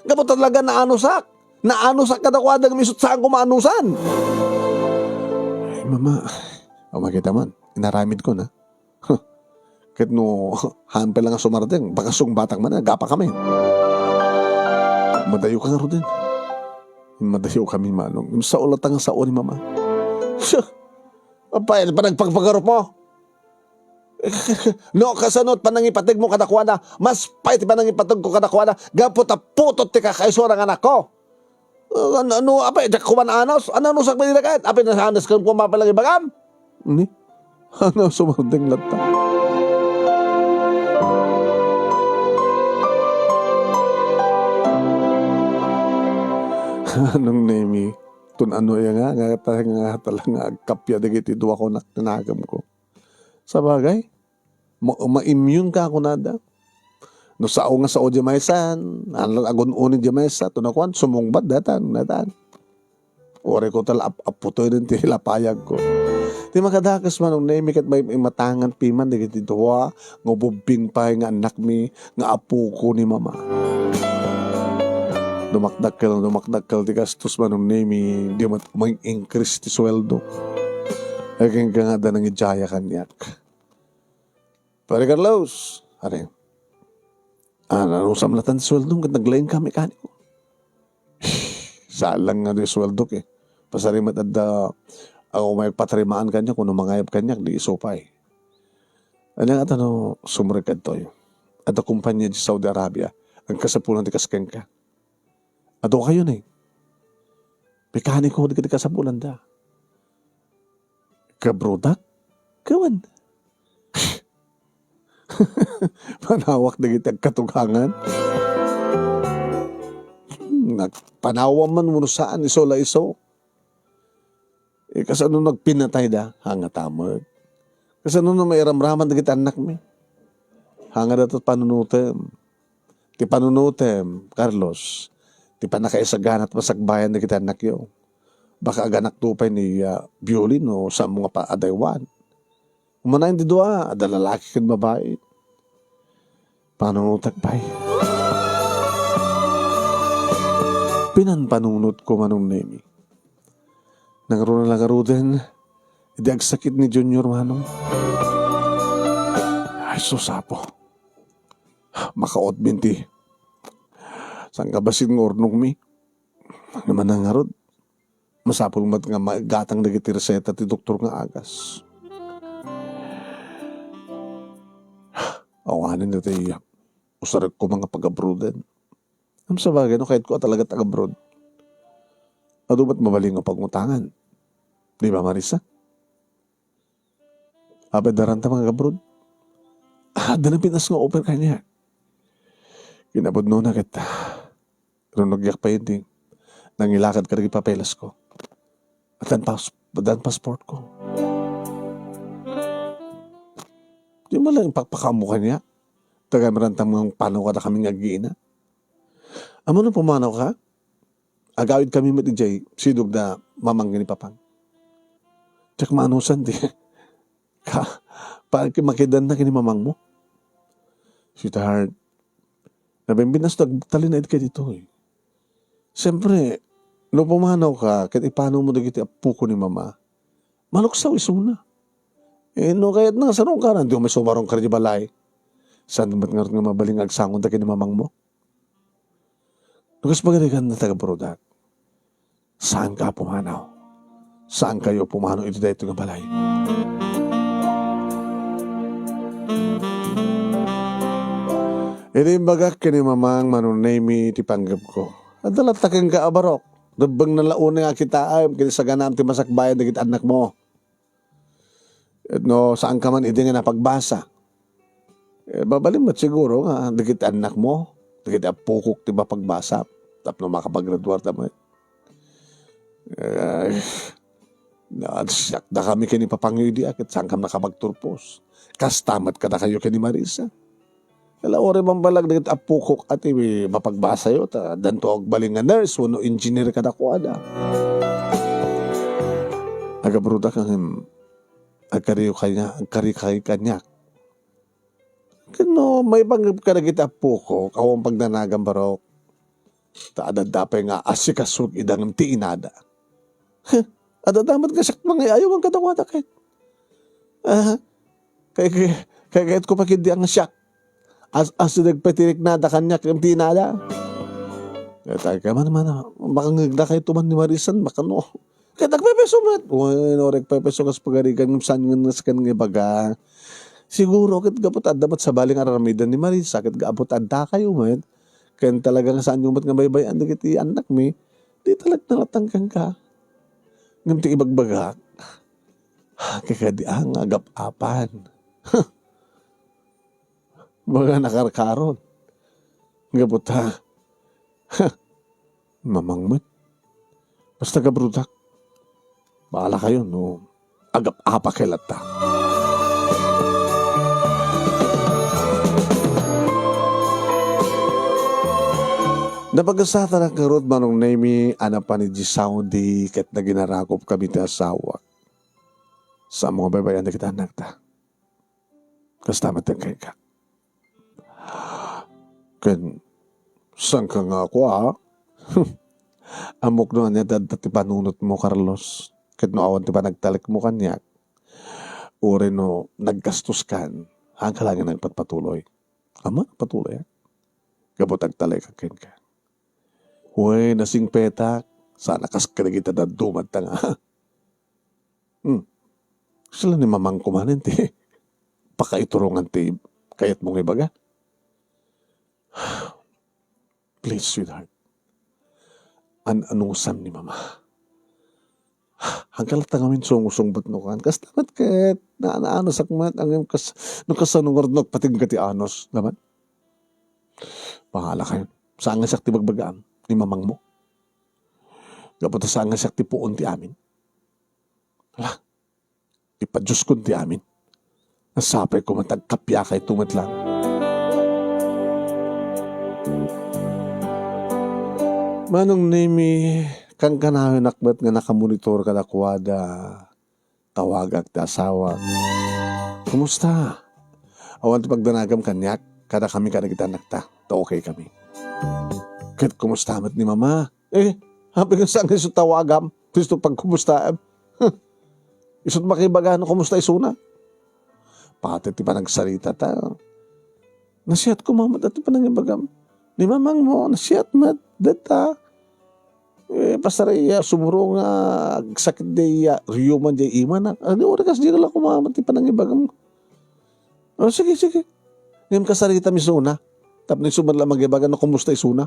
Gapu talaga naanusak. Naanusak kadakuada nga misut saan ko maanusan. Ay, Mama. O, makita man. Inaramid ko na. Huh. Ket no, hampel nga sumardeng, baka sungbatak man, agapa kami. Madayo ka ngaruden. Madayo kami, Manong. Yung sao latang sao ni Mama. Siya, apay, ano pa nagpagpagarup mo? No, kasano ti panangipateg mo kadakuada? Mas pay ti panangipateg ko kadakuada. Gapu ta putot ti kakaisura nga anak ko. Uh, ano, ano, apay, diak kuman anos? Ano, ano, sakbay nila kahit? Apay, nasanas ka kung mapalang ibagam? Ni? Ano, sumardeng latta? Anong Nemi? Tun ano iya nga, nga, nga, nga, nga, agkapya dagiti dua ko nak-, tinagam ko. Sabagay, ma-, ma-immune ka kunada. No sao nga sao di maysa, agun-uni di maysa, to nakuan, sumungbat datan, datan. Uray ko tal-, ap-, aputoy din ti lapayag ko. Ti makadakes man, Nemi, ket may imatangan piman, dagiti dua, nga ububbing pay nga annakmi, nga apo ko ni Mama. Dumakdakkel, dumakdakkel ti gastos man, Nemi, di mat-, may increase ti sueldo. Ay, kenka nga da nangidiaya kaniak. Pare Carlos, are. Ah, nanusam latan ti sueldom ket naglaing ka mekaniko. Saan lang nga di sueldok eh. Pasari met adda, ako may pagpatarimaan kaniak, kuno mangayab kaniak, di isu pay. Ania nga ta no sumrek kadtoy? Adda kompania di Saudi Arabia, ang kasapulan ti kas kenka. Adu kayo ni. Mekaniko di kasapulan da. Kabrodak? Kawan. Panawak dagiti agkatugangan. Hmm, nagpanawan man wenno saan, isu la isu. Eh, kasano nagpinatay da? Hanga ta met. Kasano no mairamraman dagiti annakmi? Hanga da ta panunutem. Ti panunutem, Carlos, ti pannakaisaganat masakbayan dagiti annakyo. Baka aganakto pay ni, ah, violin no saanmo nga pa-, adaywan. Umanayon ti dua, adda lalaki ken babai. Panunotak pay. Pinanpanunotko, Manong Nemi. Nangruna la ngaruden, idi agsakit ni Junior, Manong. Ay, sus, Apo. Makautmin ti. Saan ka basin nga urnongmi? Nga manangarud. Masapul met nga maigatang dagiti reseta ti doktor nga agas. Awanen daytoy usarekko nga pagabruden. Ngem sabagay, no kayatko a talaga agabroad, adu met mabalin nga pangutangan. Di ba, Marisa? Apay, daranta nga agabroad? Ah, adda napintas nga offer kaniak. Kinapudnona ket, ah, Rinugyak pay iti nangilakad kadagiti papelesko. Addan pas-, addan passportko. Di man lang ipakpakaammo kaniak. Taga, marantam nga panaw kadakami nga agina. Ammom no pumanawka? Agawidkami met idiay sidog da mamang ken ni papang. Diak maanusan ti ka-, pa-, makidanna ken ni mamangmo. Sweetheart, nabimbinasda agtalinaed kaditoy. Siempre, no pumanawka ket ipanawmo dagiti appoko ni mama, maluksaw isuna. Eh, no kayatna nga sarungkaran, dimo met sumarungkar idiay balay. Saan met ngarud nga mabalin nga agsangonda ken ni mamangmo? No kas pagarigan nga taga-abroad, saanka a pumanaw. Saankayo a pumanaw iti daytoy nga balay. Idi imbagak ken ni mamang, Manong Nemi, ti panggepko, adda latta kenka a barok. Rebbengna la unay nga kitaem ken saganaem ti masakbayan dagiti annakmo. Ket no saanka man idi nga napagbasa, eh, mabalin met siguro nga dagiti annakmo, dagiti appokok ti mapagbasa tapno makapaggraduarda met. Eh, naadsiakdakami ken ni papangyo idi a ket saankami nakapagturpos. Kasta met kadakayo ken ni Marisa. Ala, uray mambalag dagiti appokok a ti mapagbasayo, ta addanto agbalin nga nurse wenno engineer kadakuada. Agabrodak ngem agkariyo kaniak, agkarikayo kaniak. Ken no maipanggep kadagiti appokok, awan pagdanagam, barok. Ta adda pay nga asikasok ida ngem ti inada. Heh, adda met nga siak mangay-ayawan kadakuada ket. Ah, kay, kay, kay, kayatko pay ketdi nga siak. As, asideg pay ti riknada kaniak ngem ti inada. Ket ay ka man, man, makangngegna kayto man ni Marisan, makano. Ket agpepeso met. Wen, uray agpepeso kas pagarigan, ngem saan nga nasken nga ibaga. Siguro ket gapu ta adda met sabali nga ar-aramiden ni Marisa, ket gapu ta addakayo met, ken talaga nga saanyo met nga baybay-an dagiti annakmi, di talaga nalatan kenka. Ngem ti ibagbagak, kay kadi a nga agap-apan. Baga nakarkaron. Gapu ta, mamang met. Basta agabrodak. Bahala kayo no agap-apa kay latta. Napagasatanak ngarud, Manong Nemi, a napan idiay Saudi ket naginarakop kami ti asawak. Sa mga baybay-an dagiti annakta. Kasta met kenka. Ken, saanka nga kua? Ammok no ania ti adda ti panunotmo, Carlos. Ket no awan ti panagtalekmo kaniak, uray no naggastos kan, haanka laeng nagpatpatuloy. Amma, patuloy, ah. Gapu ta agtalek kenka. Wen, nasingpetak, saan a kas kadagiti dadduma ta nga. Hmm. Sila ni mamangko manen ti pakaiturongan ti kayatmo nga ibaga. Please, sweetheart. An-anusan ni mama. Hangka latta ngamin sungsungbot no kan. Kasta met ket, na-, naanasak met, ngem kas-, no kasano ngarud no agpatingga ti anus, laman. Bahala kayo. Saan nga siak ti bagbagaam ni mamangmo. Gapu ta saan nga siak ti puon ti amin. Hala, ipadioskon ti amin. Nasapay koma ta agkappia kayto met lang. Manong Nemi, kankanayonak met nga nakamonitor kadakuada. Tawagak ti asawak. Kumusta? Awan ti pagdanagam kaniak, kadakami kadagiti anakta. Ta okay kami. Ket kumusta met ni Mama? Eh, happy nga saan nga isu tawagam? Isu pagkumustaam? Huh. Isu makibaga no kumusta isuna? Pati ti panagsarita ta. Nasiat koma met ti panangibagam. Ni mamangmo, nasiat met, deta. Eh, pasar iya, sumuro nga agsakit di iya, riyuman di imana. Adi, ori kas di la koma met ti panangibagam. Oh, sige, sige. Ngem kasarita mi isuna. Tapno isu met la magibaga no kumusta isuna.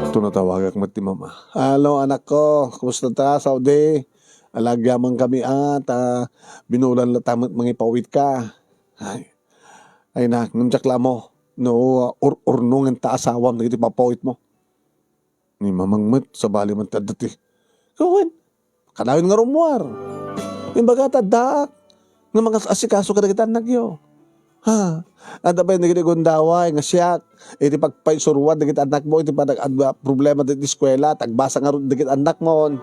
Ito natawagak met ti mama. Hello, anak ko. Kumusta ta, Saudi? Alagyaman kami, ah, ta binulan la ta met mangipawit ka. Ay. Ay, nak, ngem diak la ammo no ur-, urnongen ta asawam dagiti papawitmo. Ni mamang met, sabali man ti adda ti, "Wen, kanayon nga rummuar. Imbaga ta addaak nga mangas-asikaso kadagiti annakyo." Ha? Adda pay dagiti gundaway nga siak, iti pagpaisuruan dagiti annakmo, iti panag-, adda problema dagiti eskuela, tagbasa ngarud dagiti annakmon.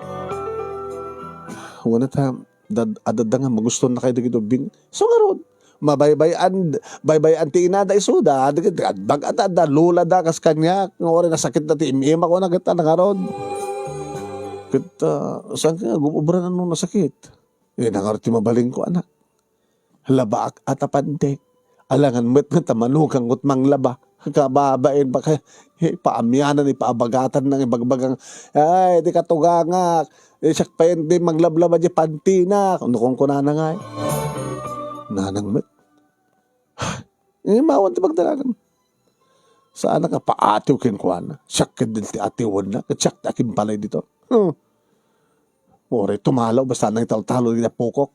Wen ta, dad-, adda nga magustuhan na kayo dagiti ubbing. So ngarud, mabaybay-an, baybay-an ti inada isuda, dagiti adda, adda, adda, lola da, kas kaniak, nga ori nasakit na ti im-ima ko na kita na ngarud. Ket, ah, saan ka nga gumubra na no nasakit? Eh, nangarud ti mabalin ko, anak. Labaak a tapantek. Alangan met nga ta manugang ket manglaba. Kababain pa kay, eh, paamianan, ipaabagatan nang ibagbagang, "Ay, ti katugangak, eh, siak pay ti manglablaba di pantinak." No kunkunana ngay. Nanang met. Eh, mawan ti pagdalagan. Saanak nga paatiw kenkuana. Siak ket ti atiwenna, ket siak ti akimpalay dito. Hmm. Uray tumalaw, basta nang italtalo dagiti apokok.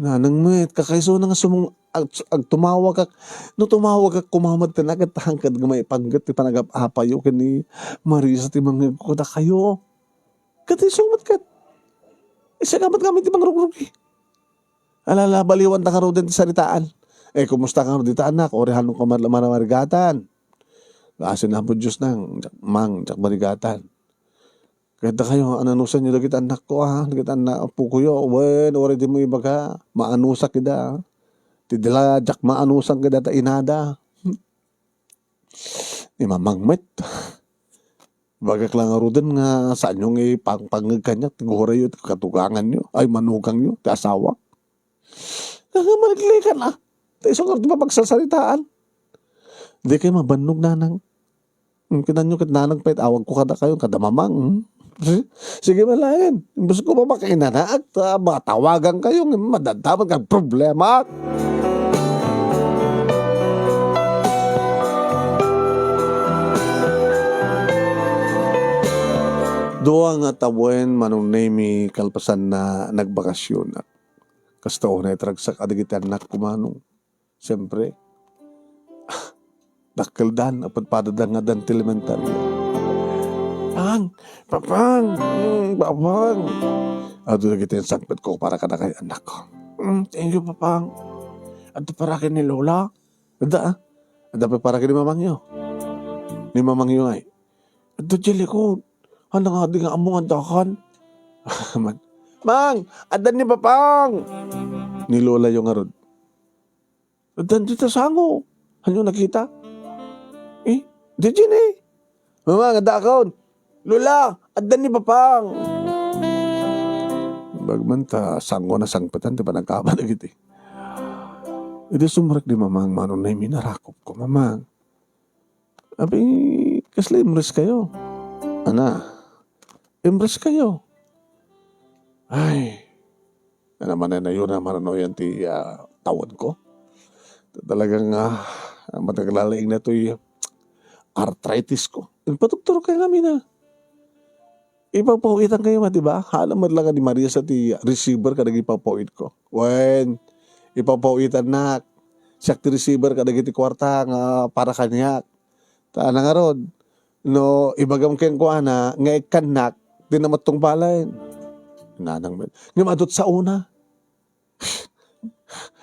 Nanang met, kakaisuna nga sumung-, ag-, agtumawagak. No tumawagak, kumamat ka na, ket hangkad nga maipanggep ti panagap-apayo ken ni Marisa ti mangngegko kadakayo. Ket isu met ket. Isu ka met kami ti mangrugrugi. Alala, baliwan ta ngaruden ti saritaan. Eh, kumusta ka ngarud dita, anak? Uri hano ka mar-, maramarigaatan? Asin Apo Dios nang, diak, mang, diak marigatan. Ket dakayo, ananusanyo dagiti annakko, a, dagiti annak, apokoyo. Wen, uray dimo ibaga, maanusak ida. Ti dila, diak maanusan ida ta inada. Ni mamang met. Bagak la ngaruden nga saanyo nga ipangpangngeg kaniak, ti guray ti katuganganyo, ay, manugangyo, ti asawa. Nga, nga maliklikan, a. Ta isu ngarud ti mapagsasaritaan. Di kay mabannog, nanang. Hmm, kinanyo ket nanang pay, awagko kadakayo, kada mamang. Hmm? Si-, sige man laeng. Imbes ko mapakainanaak, ta matawagan kayo, nga madadaman kag problema. Dua nga tawen, Manong Nemi, kalpasan na nagbakasyon. Kasta unay ti ragsak a dagiti annak ko, Manong. Siyempre, dakkeldan, a padpadada nga addan ti elementarya. "Pang! Papang! Mm, Papang!" Adu dagiti insangpet ko para kadakay annak ko. "Mm, thank you, Papang." "Adda para ken ni Lola?" "Adda, ah. Adda pay para ken ni mamangyo." "Ni mamangyo ngay?" "Adda di likod. Haan nga di nga ammo nga addakan." "Mang, addan ni Papang!" Ni Lola yo ngarud. "Addan dita sango. Hanyo nakita?" "Eh, di dini." "Mamang, adda akon." "Lola, addan ni Papang." Bagman ta sango na sangpetan ti panagkaba dagiti. Idi sumrek ni Mamang, Manong Nemi, narakop ko, "Mamang, abi, kasla imres kayo?" "Ana, imres kayo?" Ay, na naman na yun na maranoyan ti, ah, tawad ko. Talagang, ah, mataglalaing na to'y arthritis ko. Nagpadoktor ka nga, mina. Ipapawitan kayo nga, di ba? Hala, met lang ni Maria sa ti receiver kadagiti ipapawit ko. Wen, ipapawitan nak. Siak ti receiver kadagiti kuarta nga para kaniak. Ta nangarod, no, ibagam kenkuana nga ikkannak, di na mattungpalen. Nanang met. Ngem adut sa una.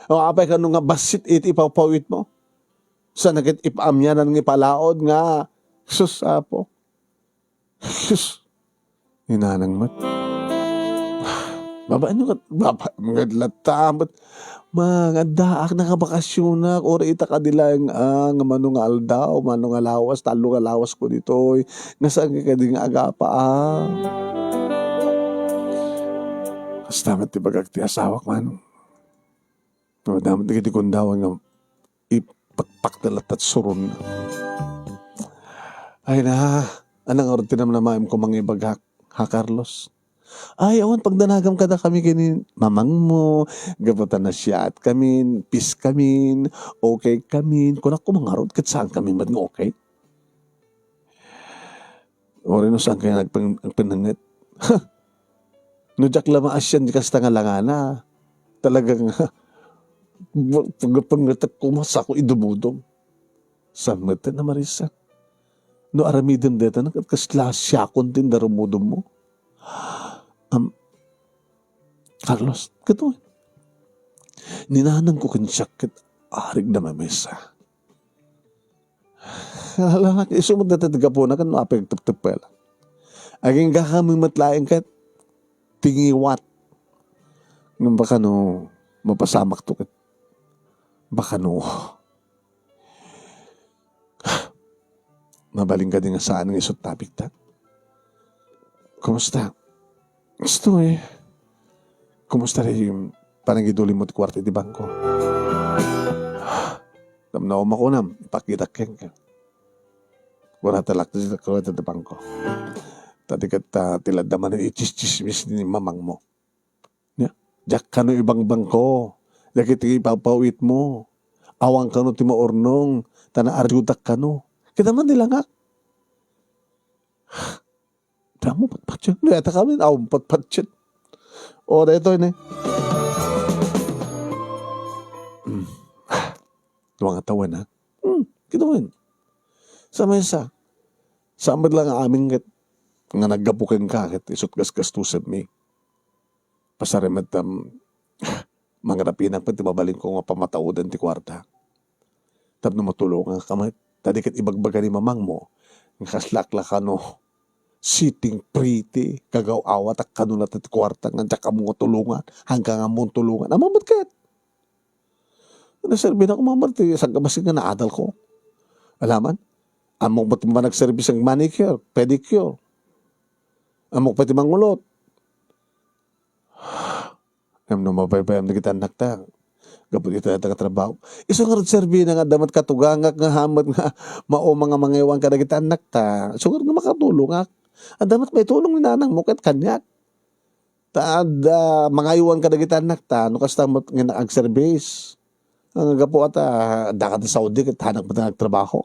O, apay kano nga bassit iti ipapawit mo? Sa nagit ipaamyanan nga ipalaod nga Sus, Apo. Sus, ni nanang met. Babaenyo ket, babaem ket latta met. Mang, addaak, nakabakasionak, uray ita kadi laeng, ah, nga mano nga aldaw, mano nga lawas, tallo nga lawasko ditoy, nga saan ka kadi nga agapa, ah. Kasta met ti bagak ti asawak, Manong. Madamot dagiti gundaway nga ipakpakda latta ti suronna. Ay na, ania ngarud ti namnamaem ko mangibagak, ha, Carlos? Ay, awan pagdanagam kadakami ken ni mamangmo, gapu ta nasiatkamin, peace kamin, okay kamin. Kunak koma ngarud, ket saankami met nga okay. Uray no saan kayo nagpeng-, nagpennenget. No diak la maasian di kasta nga langana, talagang, pag-, pagpengetek koma, sako idumudom. Saan met a Marisa? No aramidem dayta, ket kasla siakon ti indarumudommo? Am, Carlos, kato, ni nanangko ken siak ket arigda mamesa. Lalaki, isu met dayta ti gapuna ken no apay agtepteppel. Agingga kami met laeng ket tingiwat. Ngem baka no mapasamakto ket baka no mabalin kadi nga saan nga isut tapikta. Kumusta? Gusto eh. Kumusta rin yung panagiduli mo ti kwarta iti bangko? Namnaw makunam, ipakitak kenka. Wala talak ti kwarta iti bangko. Tadi ket, ah, ti ladda man ichismis ni mamang mo. Nya, diak kano ibangbangko. Dagiti ipawpawit mo. Awan kano ti maurnong. Ta naarjudak kano. Kita man di langak. Damo patpatyan. Dayta kami, awan patpatyan. O, daytoy ne. Hmm. Dua nga tawen, ha? Hmm, kitawen. Sa maysa. Sa met lang amin ket nga naggapu kenka ket isut gasgastusen mi. Pasarimet, um, mangrapinak met ti mabalinko nga pamatauden ti kuarta. Tapno matulongak ka met. Ta di ket ibagbaga ni mamangmo nga kaslak la kano sitting pretty, kagaw-awatak kano latta ti kuarta nga diak ammo nga tulongan, haanka nga ammon tulongan. Ammom met ket. Naserbi na ko, mamar, ti sangkabassit nga naadal ko. Alaman, ammok met ti managserbi sang manicure, pedicure. Ammok pay ti mangulot. Ngem no mapaypayam dagiti annakta, gapu iti dayta nga trabaho. Isu ngarud serbina nga adda met katugangak nga hamet nga mauma nga mangaywan kadagiti annakta. Isu ngarud nga makatulongak. Adda met maitulong ni nanangmo ket kaniak. Ta adda mangaywan kadagiti annakta, no kasta met nga agserbis. Nga gapu ata, adda ka ti Saudi ket haanak met nga agtrabaho.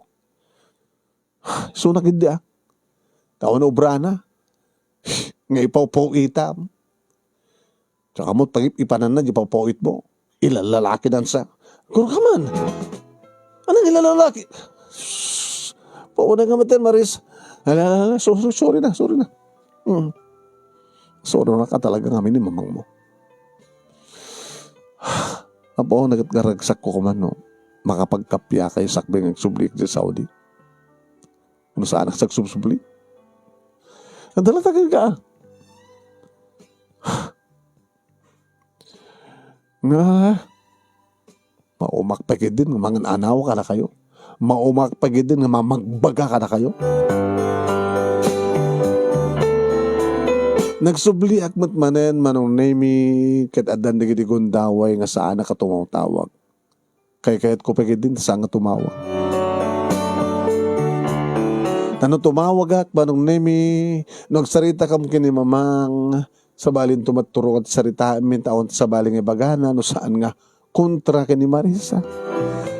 Isunak idi, ah. Ta awan obrana. Nga ipawpawitam. Tsaka mo, pag ipananna, di pawpawit mo. Ilalalakinan sa. Kuro ka man. Anong ilalalaki? Shh. Paunay nga maten, Maris. Ala, ala, ala. So-, so-, sorry na, sorry na. Mm. Sorry na ka talaga nga ni mamang mo. Apo, nagkaragsak ko kuman, no? Makapagkapya kayo sakbay nga agsubli sa Saudi. Ano saan ang sagsubsubli? Ang dalatagan ka. Nga, maumak pa gid din nga mangan-anaw ka na kayo. Maumak pa gid din nga mamagbaga ka na kayo. Nagsubliak met manen, Manong Nemi, ket addan dagiti gundaway nga saan a katumawtawag. Kaykayatko pay ketdin ta saan nga tumawag. Ta no tumawagak, Manong Nemi, no agsaritakam ken ni Mamang, sabalin tumatturong ti saritaem, ta awan sabali nga ibagana, no saan nga kontra ken ni Marisa.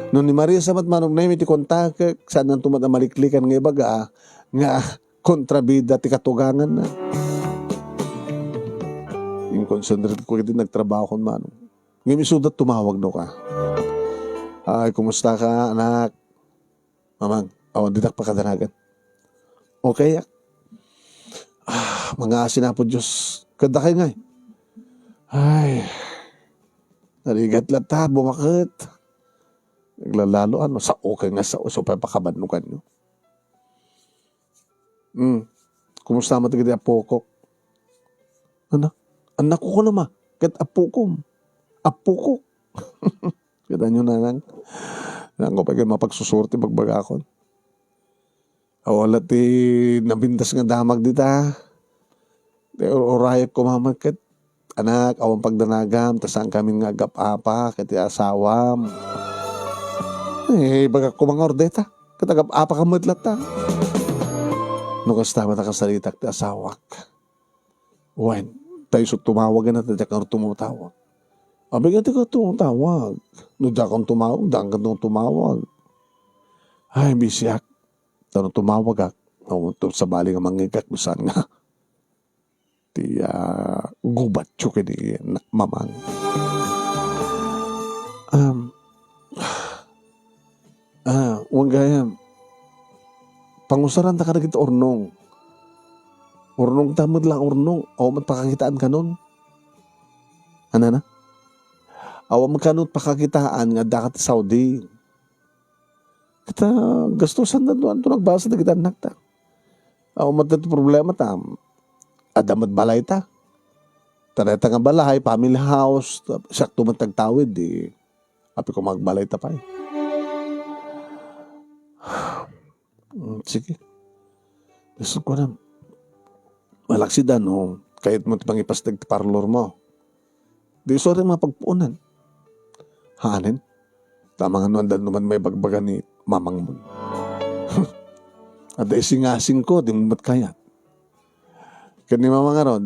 No ni Marisa met, Manong Nemi, ti kontakek, saan nga tumat a maliklikan nga ibaga, nga kontrabida ti katuganganna. Inconcentrate ko iti nagtrabaho kon Manong. Ngem isuda tumawag no ka. Ay, kumusta ka, anak? Mamang, awan ditak pakadanagan. Okay, ak. Ah, mga asin, Apo Diyos. Kada kay ngay. Ay, narigat latta, bumaket. Naglalalo, ano, sa okay nga sa uso pa pakabannukan nyo. Hmm. Kumusta met dagiti appokok? Anak, anak ko koma, ket appokom. Appokok. Kita nyo, nanang. Nanang ko pa kayo mapagsusurti, bagbagakon. Awan la ti nabintas nga damag dita. Ti ur-, urayek ko mamet ket, "Anak, awan pagdanagam, ta saan kami nga agap-apa ket ti asawam." Eh, ibagak ko nga urdeta, ket agap-apa ka met latta. No kasta met a kasaritak ti asawak. Wen, ta isu tumawag na ta diak ngarud tumawag. Abi nga ti ka tumawag. No diak tumawag, diak tumawag. Ay, bisiak. Ta no tumawagak, no, to sabali nga mangngegak, bisan nga ti, ah, gubatyo ken ni na-, mamang. Um, ah, wen gayam, pangusaranta kadagiti urnong. Urnong ta met la urnong, awan met pakakitaan kanon. Anana? Awan met kanon pakakitaan nga adda ka ti Saudi. Ket, ah, gastusan da, anto nagbasa dagiti annakta. Awan met ti problema ta, adda met balayta. Ta dayta nga balay, family house, ta-, siakto met ti agtawid, di, apay ko magbalayta pay. Mm, sige. Gusto ko na. Malaksidan, no? Kayat mo ti pangipasdeg ti parlor mo. Di isu rin mapagpuonan. Haanen? Tama nga no, anda naman may bagbaga ni mamang mo. Adda isingasing ko, di mo met kayat. Ket ni mamang ngarud,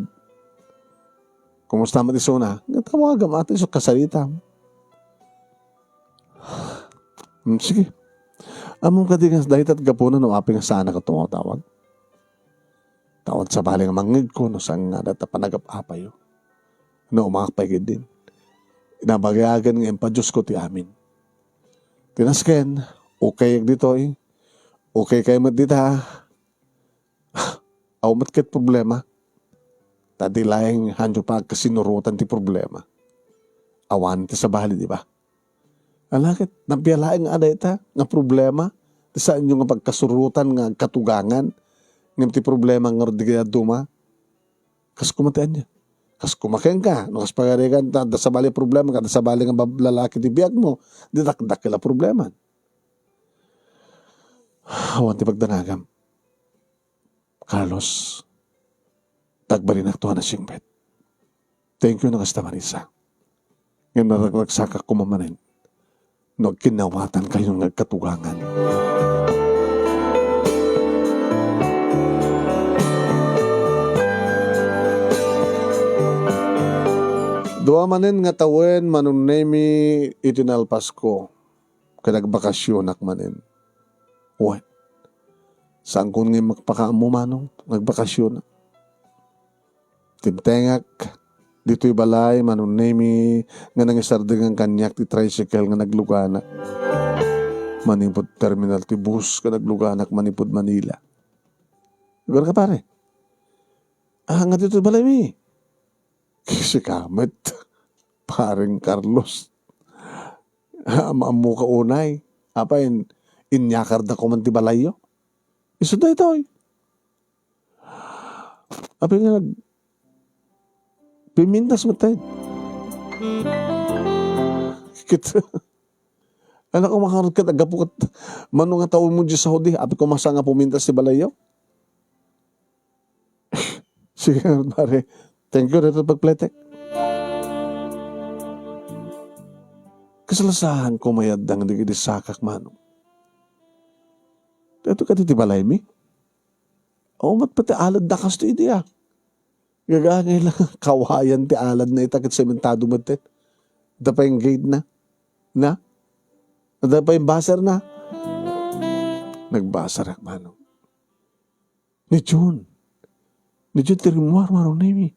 kumusta met isuna? Nga tawagam, ate, isu kasarita. Hmm, sige. Ammom kadi nga dayta ti gapuna no apay nga saanak a tumatawag? Tawag sabali nga mangngegko no saan nga dayta panagap-apayo. No, umaak pay ketdin. Inabayagan nga impa-Diosko ti amin. Ti nasken, okay ditoy. Okay kay met dita. Awan met ket problema. Ta di laeng hanyo pa agkasinurotan ti problema. Awan ti sabali, di ba? Ala ket, nabialaeng nga dayta nga problema, ti saanyo nga pagkasurotan nga agkatugangan, ngem ti problema ngarud di kayat duma. Kas kuma ti ania? Kas kuma kenka, no kas pagarikan, ta, da sabali problema, kada sabali nga bab-, lalaki ti biag mo, di dakdakkel a problema. Awan ti pagdanagam. Carlos, tagbalinak to a nasingbet. Thank you no kasta, Marisa. Ngem naragragsakak koma manen no agkinnawatan kayo nga agkatugangan. Dua manen nga tawen, Manong Nemi, iti nalpasko. Ket nagbakasionak manen. Wen, saanko nga immapakaammo, Manong, nagbakasionak. Timtengak ditoy balay, Manong Nemi, nga nangisardengan kaniak ti tricycle nga nagluganak manipud terminal ti bus nga nagluganak manipud Manila. Lugar ka, pare? Ah, nga ditoy balaymi. Sika met, Pareng Carlos. Am-ammoka unay. Apay, in-, inyakardako man ti balayyo? Isu daytoy. Apay nga nag-, pimintas met tayo. Kit-, anak ko, makarot ket, agapu ket, mano nga tao mo di Saudi, apay ko masanga pumintas ti balayyo? Sige, pare. Thank you, dito pagpletek. Kasalasahan ko mayat dang digidi sakak, Manong. Dito ka ti balaymi? O, mat pati alad da kasto idi, ah. Gagangay lang, kawayan ti alad na ita, ket sementado met, eh. Da pa yung gate na. Na? Da pa yung baser na. Nagbaser ak, Manong. Ni Jun. Ni Jun ti rimmuar, Manong Nemi.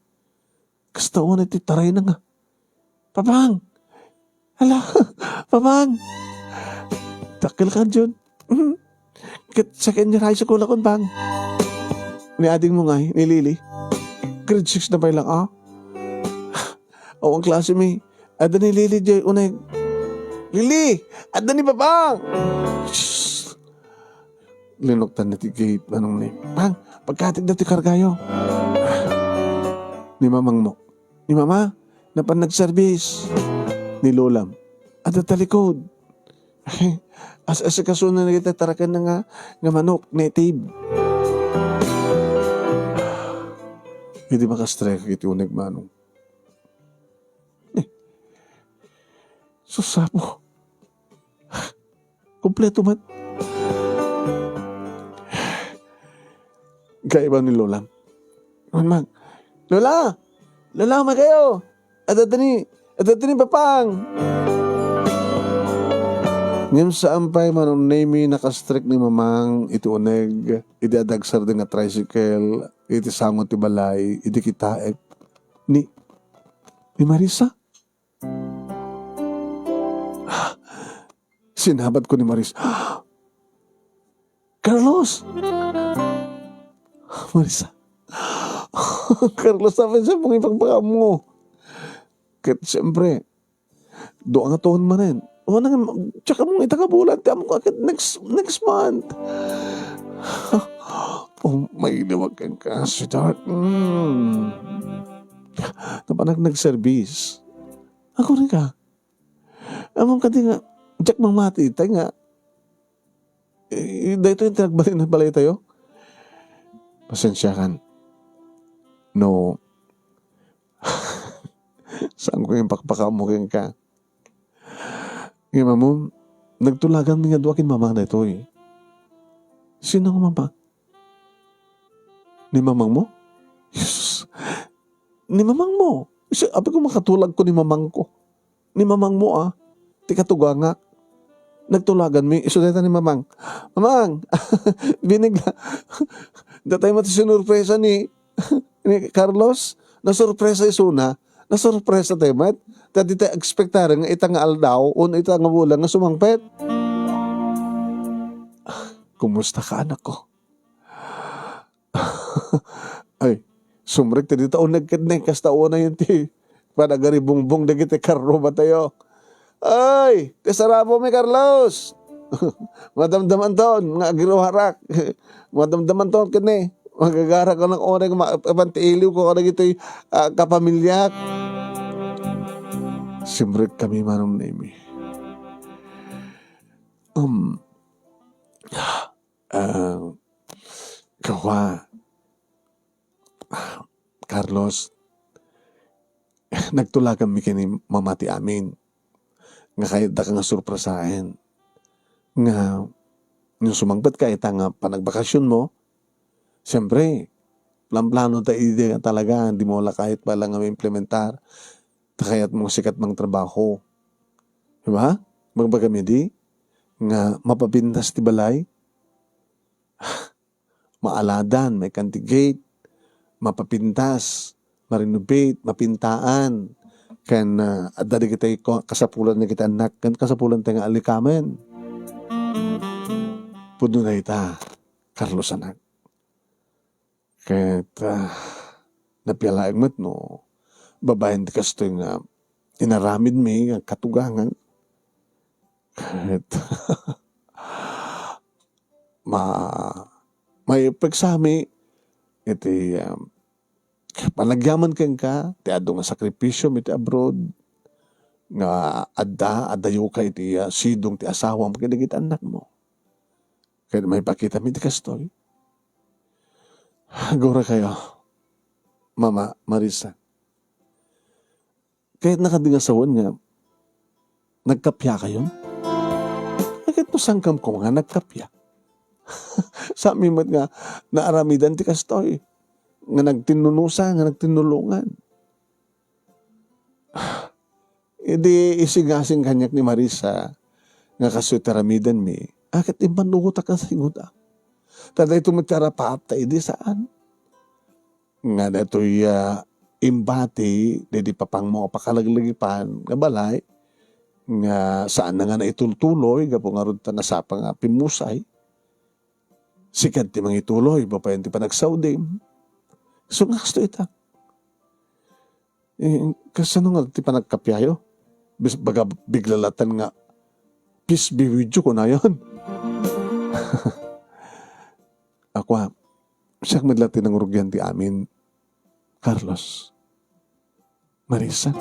Kasta unay ti tarayna nga, "Papang! Hala! Papang!" Dakkel ka, Jun. Mhm. Ket second year high school akon, Pang. Ni ading mo ngay, ni Lily. Grade six na pay lang, ah. Awan klase mi. Adda ni Lily jay uneg. "Lily! Adda ni Papang!" Shh! Linuktan na ti gate, Manong Nemi. "Pang, pagkatik da ti kargayo." Ni mamangmo. "Ni mama, napan nagserbis." Ni lolam. "Adda talikod." As-, asikasona na ita taraken na nga, nga manok, native. Idi makastrek iti uneg, Manong. Eh, sus, apo. Kompleto man. Kaiba ni Lola. Manmang, "Lola! Lola, umay kayo! Adda dani, adda dani, Papang!" Ngem saan pay, Manong Nemi, nakastrek ni Mamang iti uneg, idi adda agsardeng nga tricycle iti sango ti balay, idi kitaek ni, ni Marisa. Sinabat ko ni Maris, "Carlos!" Marisa, "Carlos, apay siya mong ipagpakaammo?" Ket siyempre, dua nga tuon manen. Wala nga, tsaka mong itakabulan, ti amok ket next, next month. Oh, mailiwag kenka, sweetheart. Mm. Napanak nagserbis. Ako rin ka. Among kadi nga, diak mamati, tay nga, eh, daytoy ti nagbalin na balay tayo. Pasensya kan. No, saan ko yung pakpakaam mo kenka? Ngem amom, nagtulagan mi nga dua ken mamang daytoy. Sino nga mamang? Ni mamang mo? Jesus! Ni mamang mo? Isu, apay ko makatulag ko ni mamang ko. Ni mamang mo, ah. Ti katugangak. Nagtulagan mi. Isu dayta ni mamang. "Mamang! Binigla. Datay mo ti sinurpresa ni, ni Carlos. Nasurpresa isuna. Nasurpresa tayo met. Ta di tayo ekspektaren nga ita nga aldaw, un ita nga bulan nga sumangpet." "Kumusta ka, anak ko?" Ay, sumrek ti dita uneg ket ne, kasta unayen ti panagaribungbong dagiti karruma tayo. Ay, ti sarapo mi, Carlos! Madamdamanton nga agiruarak. Madamdamanton ket ne, magagarak ko nak uneg ma-, apan ti iliw ko kadagitoy, ah, kapamiliak. Simrek kami, Manong Nemi. Um, Ah, kua, Carlos, nagtulagan mi ken ni mama ti amin nga kayatda ka nga surpresaen. Nga, no sumangpet ka ita nga panagbakasyon mo, siyempre, plan-plano ta idi nga talaga, di mo la kayat pala nga maimplementar. Ta kayat mo sikat mangtrabaho. Diba? Bagbagam idi nga mapapintas ti balay, maaladan, maikan ti gate, mapapintas, ma-renovate, mapintaan, ken, ah, adda dagiti ko-, kasapulan dagiti annak, ken kasapulan tayo nga alikamen. Pudno dayta, Carlos, anak. Ket, ah, napialaek met no babaen ti kastoy nga inaramidmi nga katugangan. Ket ma-, maipeksami iti, um, panagyaman kenka ti adu nga sakripisio iti abroad nga adda, addayoka iti, ah, sidong ti asawam ken dagiti annakmo. Ket maipakitami ti kastoy. Agura kayo, Mama Marisa. Kayatna kadi nga sawen nga nagkappia kayon? Ket no sangkam koma nga nagkappia. Sami met nga naaramidan ti kastoy, nga nagtinnunusa, nga nagtinnulongan. Idi isingasing kaniak ni Marisa nga kastoy ti aramidenmi, a, ket impannugotak a sigud. Ta daytoy met ti arapaapta idi saan. Nga daytoy, ah, imbati daydi papangmo a pakalaglagipan nga balay, nga saan na nga naitultuloy gapu ngarud ta nasapa nga pimmusay. Sika ti mangituloy babaen ti panagsaodim. So, nga kastoy ita. Eh, kasano nga ti panagkappiayo? Bis-, baga biglalatan nga, "Peace be with you," kunayon. Kua, siak met la ti nangrugian ti amin, Carlos. Marisa.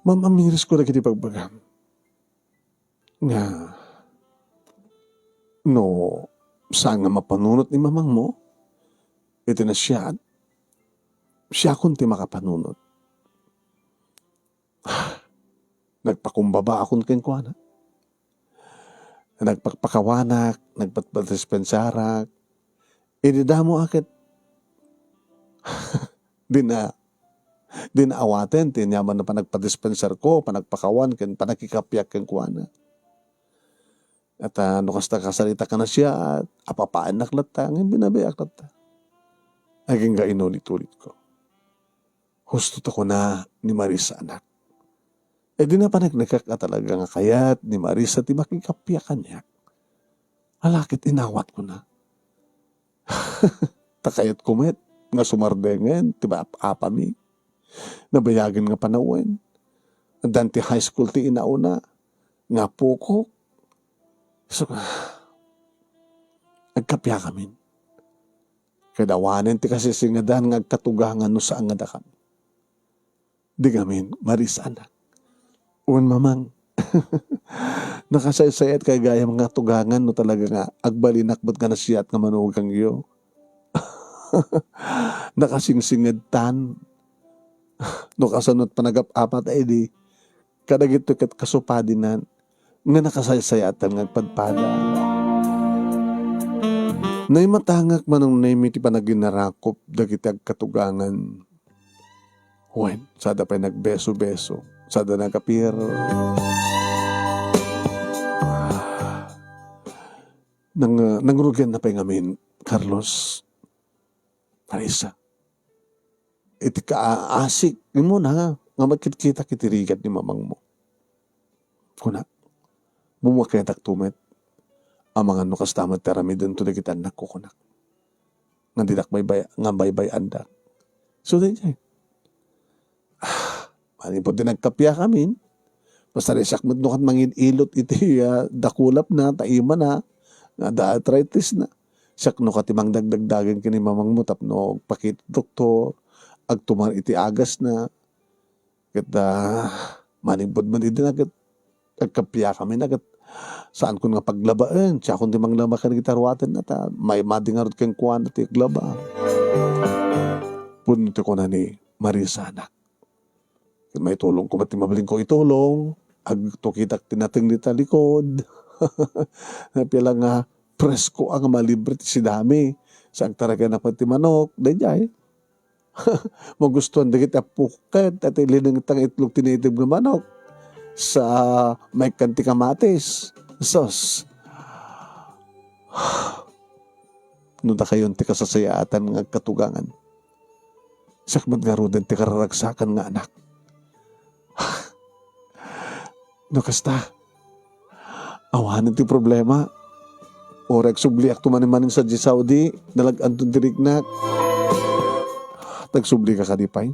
Mamamiris ko dagiti bagbagam. Nga, no, saan nga mapanunot ni mamangmo, iti nasiaat, siakon ti makapanunot. Nagpakumbabaakon kenkuana. Nagpakpakawanak, nagpatpadispensarak. Idi damo a ket, dina, dina awaten ti aniaman a panagpadispensarko, panagpakawan, ken panagkikappiak kenkuana. At, ah, no kasta kasarita ka na siya, at apapaannak latta, ngem binabayak latta. Agingga inulit-ulit ko. Husto ta kuna ni Marisa, anak. E di napaneknekak a talaga nga kayat ni Marisa ti makikappia kaniak. Ala ket inawat kuna. Ta kayatko met nga sumardengen ti maap-apami. Nabayagen nga panawen. Addan ti high school ti inauna nga apokok. So, agkappiakamin. Ket awanen ti kasisingedan nga agkatugangan no saan nga dakami. Di ngamin, Marisa, anak. Wen, mamang. Nakasaysayaat kay gayam nga tugangan no talaga nga agbalinak met nga nasiaat nga manugangyo. Nakasingsingedtan. No kasano ti panagap-apat a idi, kadagitoy ket kasupadinan nga nakasaysayaatan nga agpadpada. Naimatangak, Manong Nemi, ti panaginarakop dagiti agkatugangan. Wen, sada pay nagbeso-beso, sada nagapir. Nang-, nangrugianna pay ngamin, Carlos. Marisa. Iti kaasik, imuna nga makitkitak iti rigat ni mamangmo. Kuna, bummaketaktay met. Amangan no kasta met ti aramidentayo dagiti annakko, kunak. Nga didak baybay-, nga baybay-andak. So, daydiay. Ah, manipud ti nagkappiakamin, basta di siak met no ket mangil-ilot iti, ah, dakulapna, ta imana, nga adda arthritis na. Siak no ket ti mangdagdagdagen ken ni mamangmo tapno agpakita doktor, agtumar iti agasna. Ket, ah, manipud met idi na ket agkappiakamin a ket saankon nga paglabaen. Siakon ti manglaba kadagiti aruatenna ta may madi ngarud kenkuana ti aglaba. Pudno ti kuna ni Marisa, anak. Ket maitulongko met ti mabalinko itulong. Agtukitak ti nateng dita likod. Napila nga presko a nga malibre ti sidami. Sa agtaragan na ti manok, daydiay. Magustuhan dagiti appoket, iti linengta nga itlog ti native nga manok sa maikkan ti kamatis. Sus. No dakayon ti kasasayaatan nga agkatugangan. Siak met ngaruden ti kararagsakan nga anak. No kasta, awanen ti problema. Uray agsubliakto manen-manen sadiay Saudi, nalag-anton ti riknak. Tagsubli ka kadi pay?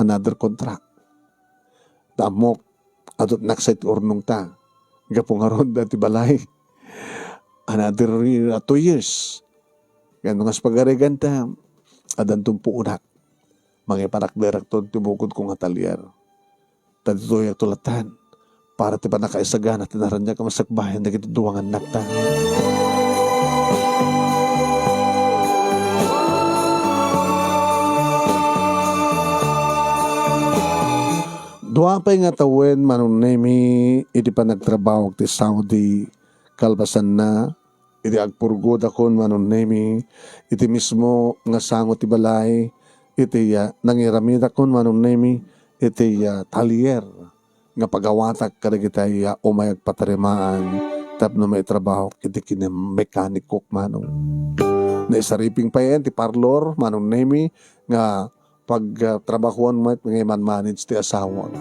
Another contract. Ta ammok, adutnak sa iti urnongta. Gapu ngarud, dati balay. Another year, ah, two years. Kaya nung as pagarigan ta, adanton puunak. Mangipanak direktor ti bukodko nga atalier. Ta ditoy agtulatan para ti pannakaisagana ti naraniag a masakbayan dagiti dua nga annakta. Dua pay nga tawen, Manong Nemi, idi panagtrabahok ti Saudi, kalpasanna, idi agpurgodakon, Manong Nemi, iti mismo nga sango ti balay, iti, ah, nangiramidakon, Manong Nemi, iti, ah, talyer nga pagawatak kadagiti, ah, umay agpatarimaan tapno maitrabahok iti kinemekanikok, Manong. Naisariping payen ti parlor, Manong Nemi, nga pagtrabahuan met nga i-manage ti asawak.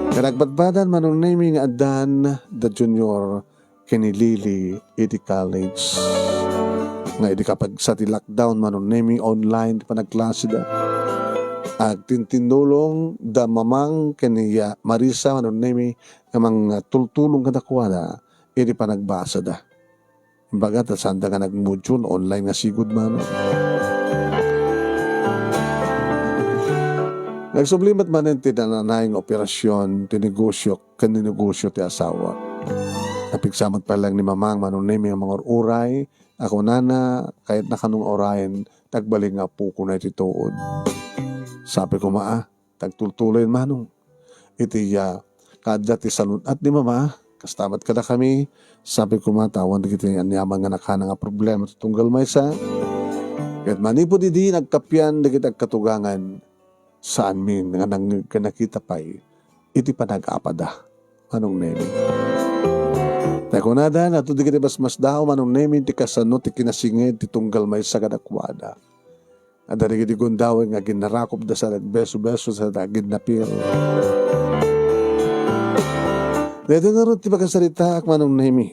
Ken nagpadpadan, Manong Nemi, nga addan da Junior ken ni Lily iti college. Nga idi kapagsa ti lockdown, Manong Nemi, online ti panagklaseda. Agtintinnulong da Mamang ken ni, ah, Marisa, Manong Nemi, nga mangtultulong kadakuada idi panagbasada. Imbagada, sanda nga nagmodule, online nga sigud man. Nagsubli met manen ti nananay nga operasyon ti negosyo ken ni negosyo ti asawa. Napigsa met pay laeng ni Mama nga Manong Nemi nga mangur-uray, a kunana, kayatna kano nga urayen, ti agbalik nga apokona iti tuod. Sabi koma, "Ah, ti agtultuloyen, Manong. Iti, ah, kaadda ti salun-at ni Mama, kasta met kadakami," sabi koma, "ta awan dagiti aniaman nga nakana nga problema ti tunggal maysa. Ket manipud idi nagkapian dagiti agkatugangan, saanmi nga nangngeg ken nakita pay iti panag-apada, Manong Nemi." Ta kunadan, adda dagiti masmasdaaw, Manong Nemi, ti kasano ti kinasinged ti tunggal maysa kadakuada. Adda dagiti gundaway nga aginnarakopda sa nagbeso-beso sa aginnapil. Daytoy ngarud ti pakasaritaak, Manong Nemi.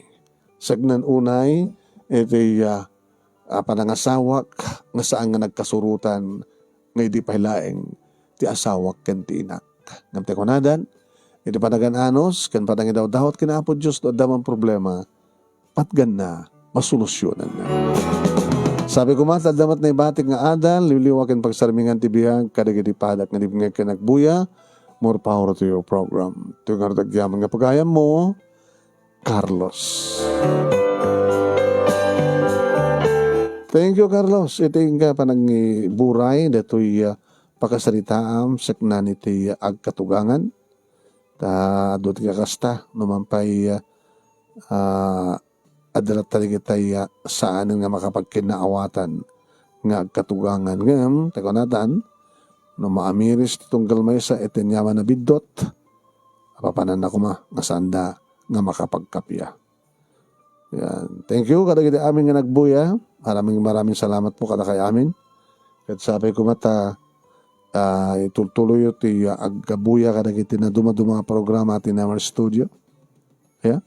Saknaan unay iti, ah, ah, panangasawak nga saan nga nagkasurotan nga idi pay laeng ti asawak ken ti inak. Ngem ti kunadan, iti panagan-anus ken panangidawdawat ken Apo Dios no adda man problema, patganna, masolusyonanna. Sabi koma, ta adda met naibatik nga adal, liwliwa ken pagsarmingan ti biag kadagiti padak nga dimngeg ken agbuya. More power to your program. Iti ngarud agyaman nga pagayammo, Carlos. Thank you, Carlos. Iti inka panangiburay, datoy, ah, pakasaritaam, saknaan iti agkatugangan. Ta, adu ti kakasta, no man pay, ah, adda latta dagitay, ah, saanen nga makapagkinnaawatan nga agkatugangan. Ngem, ti kunatan, no maamiris ti tunggal maysa iti aniaman a biddut, apapananna koma nga saanda nga makapagkappia. Yan. Thank you kadagiti amin nga nagbuya. Maraming, maraming salamat po kadakay amin. Ket sapay koma ta, ah, itultuloyyo ti, ah, agbuya kadagiti nadumaduma a programa ti Never Studio. Ya?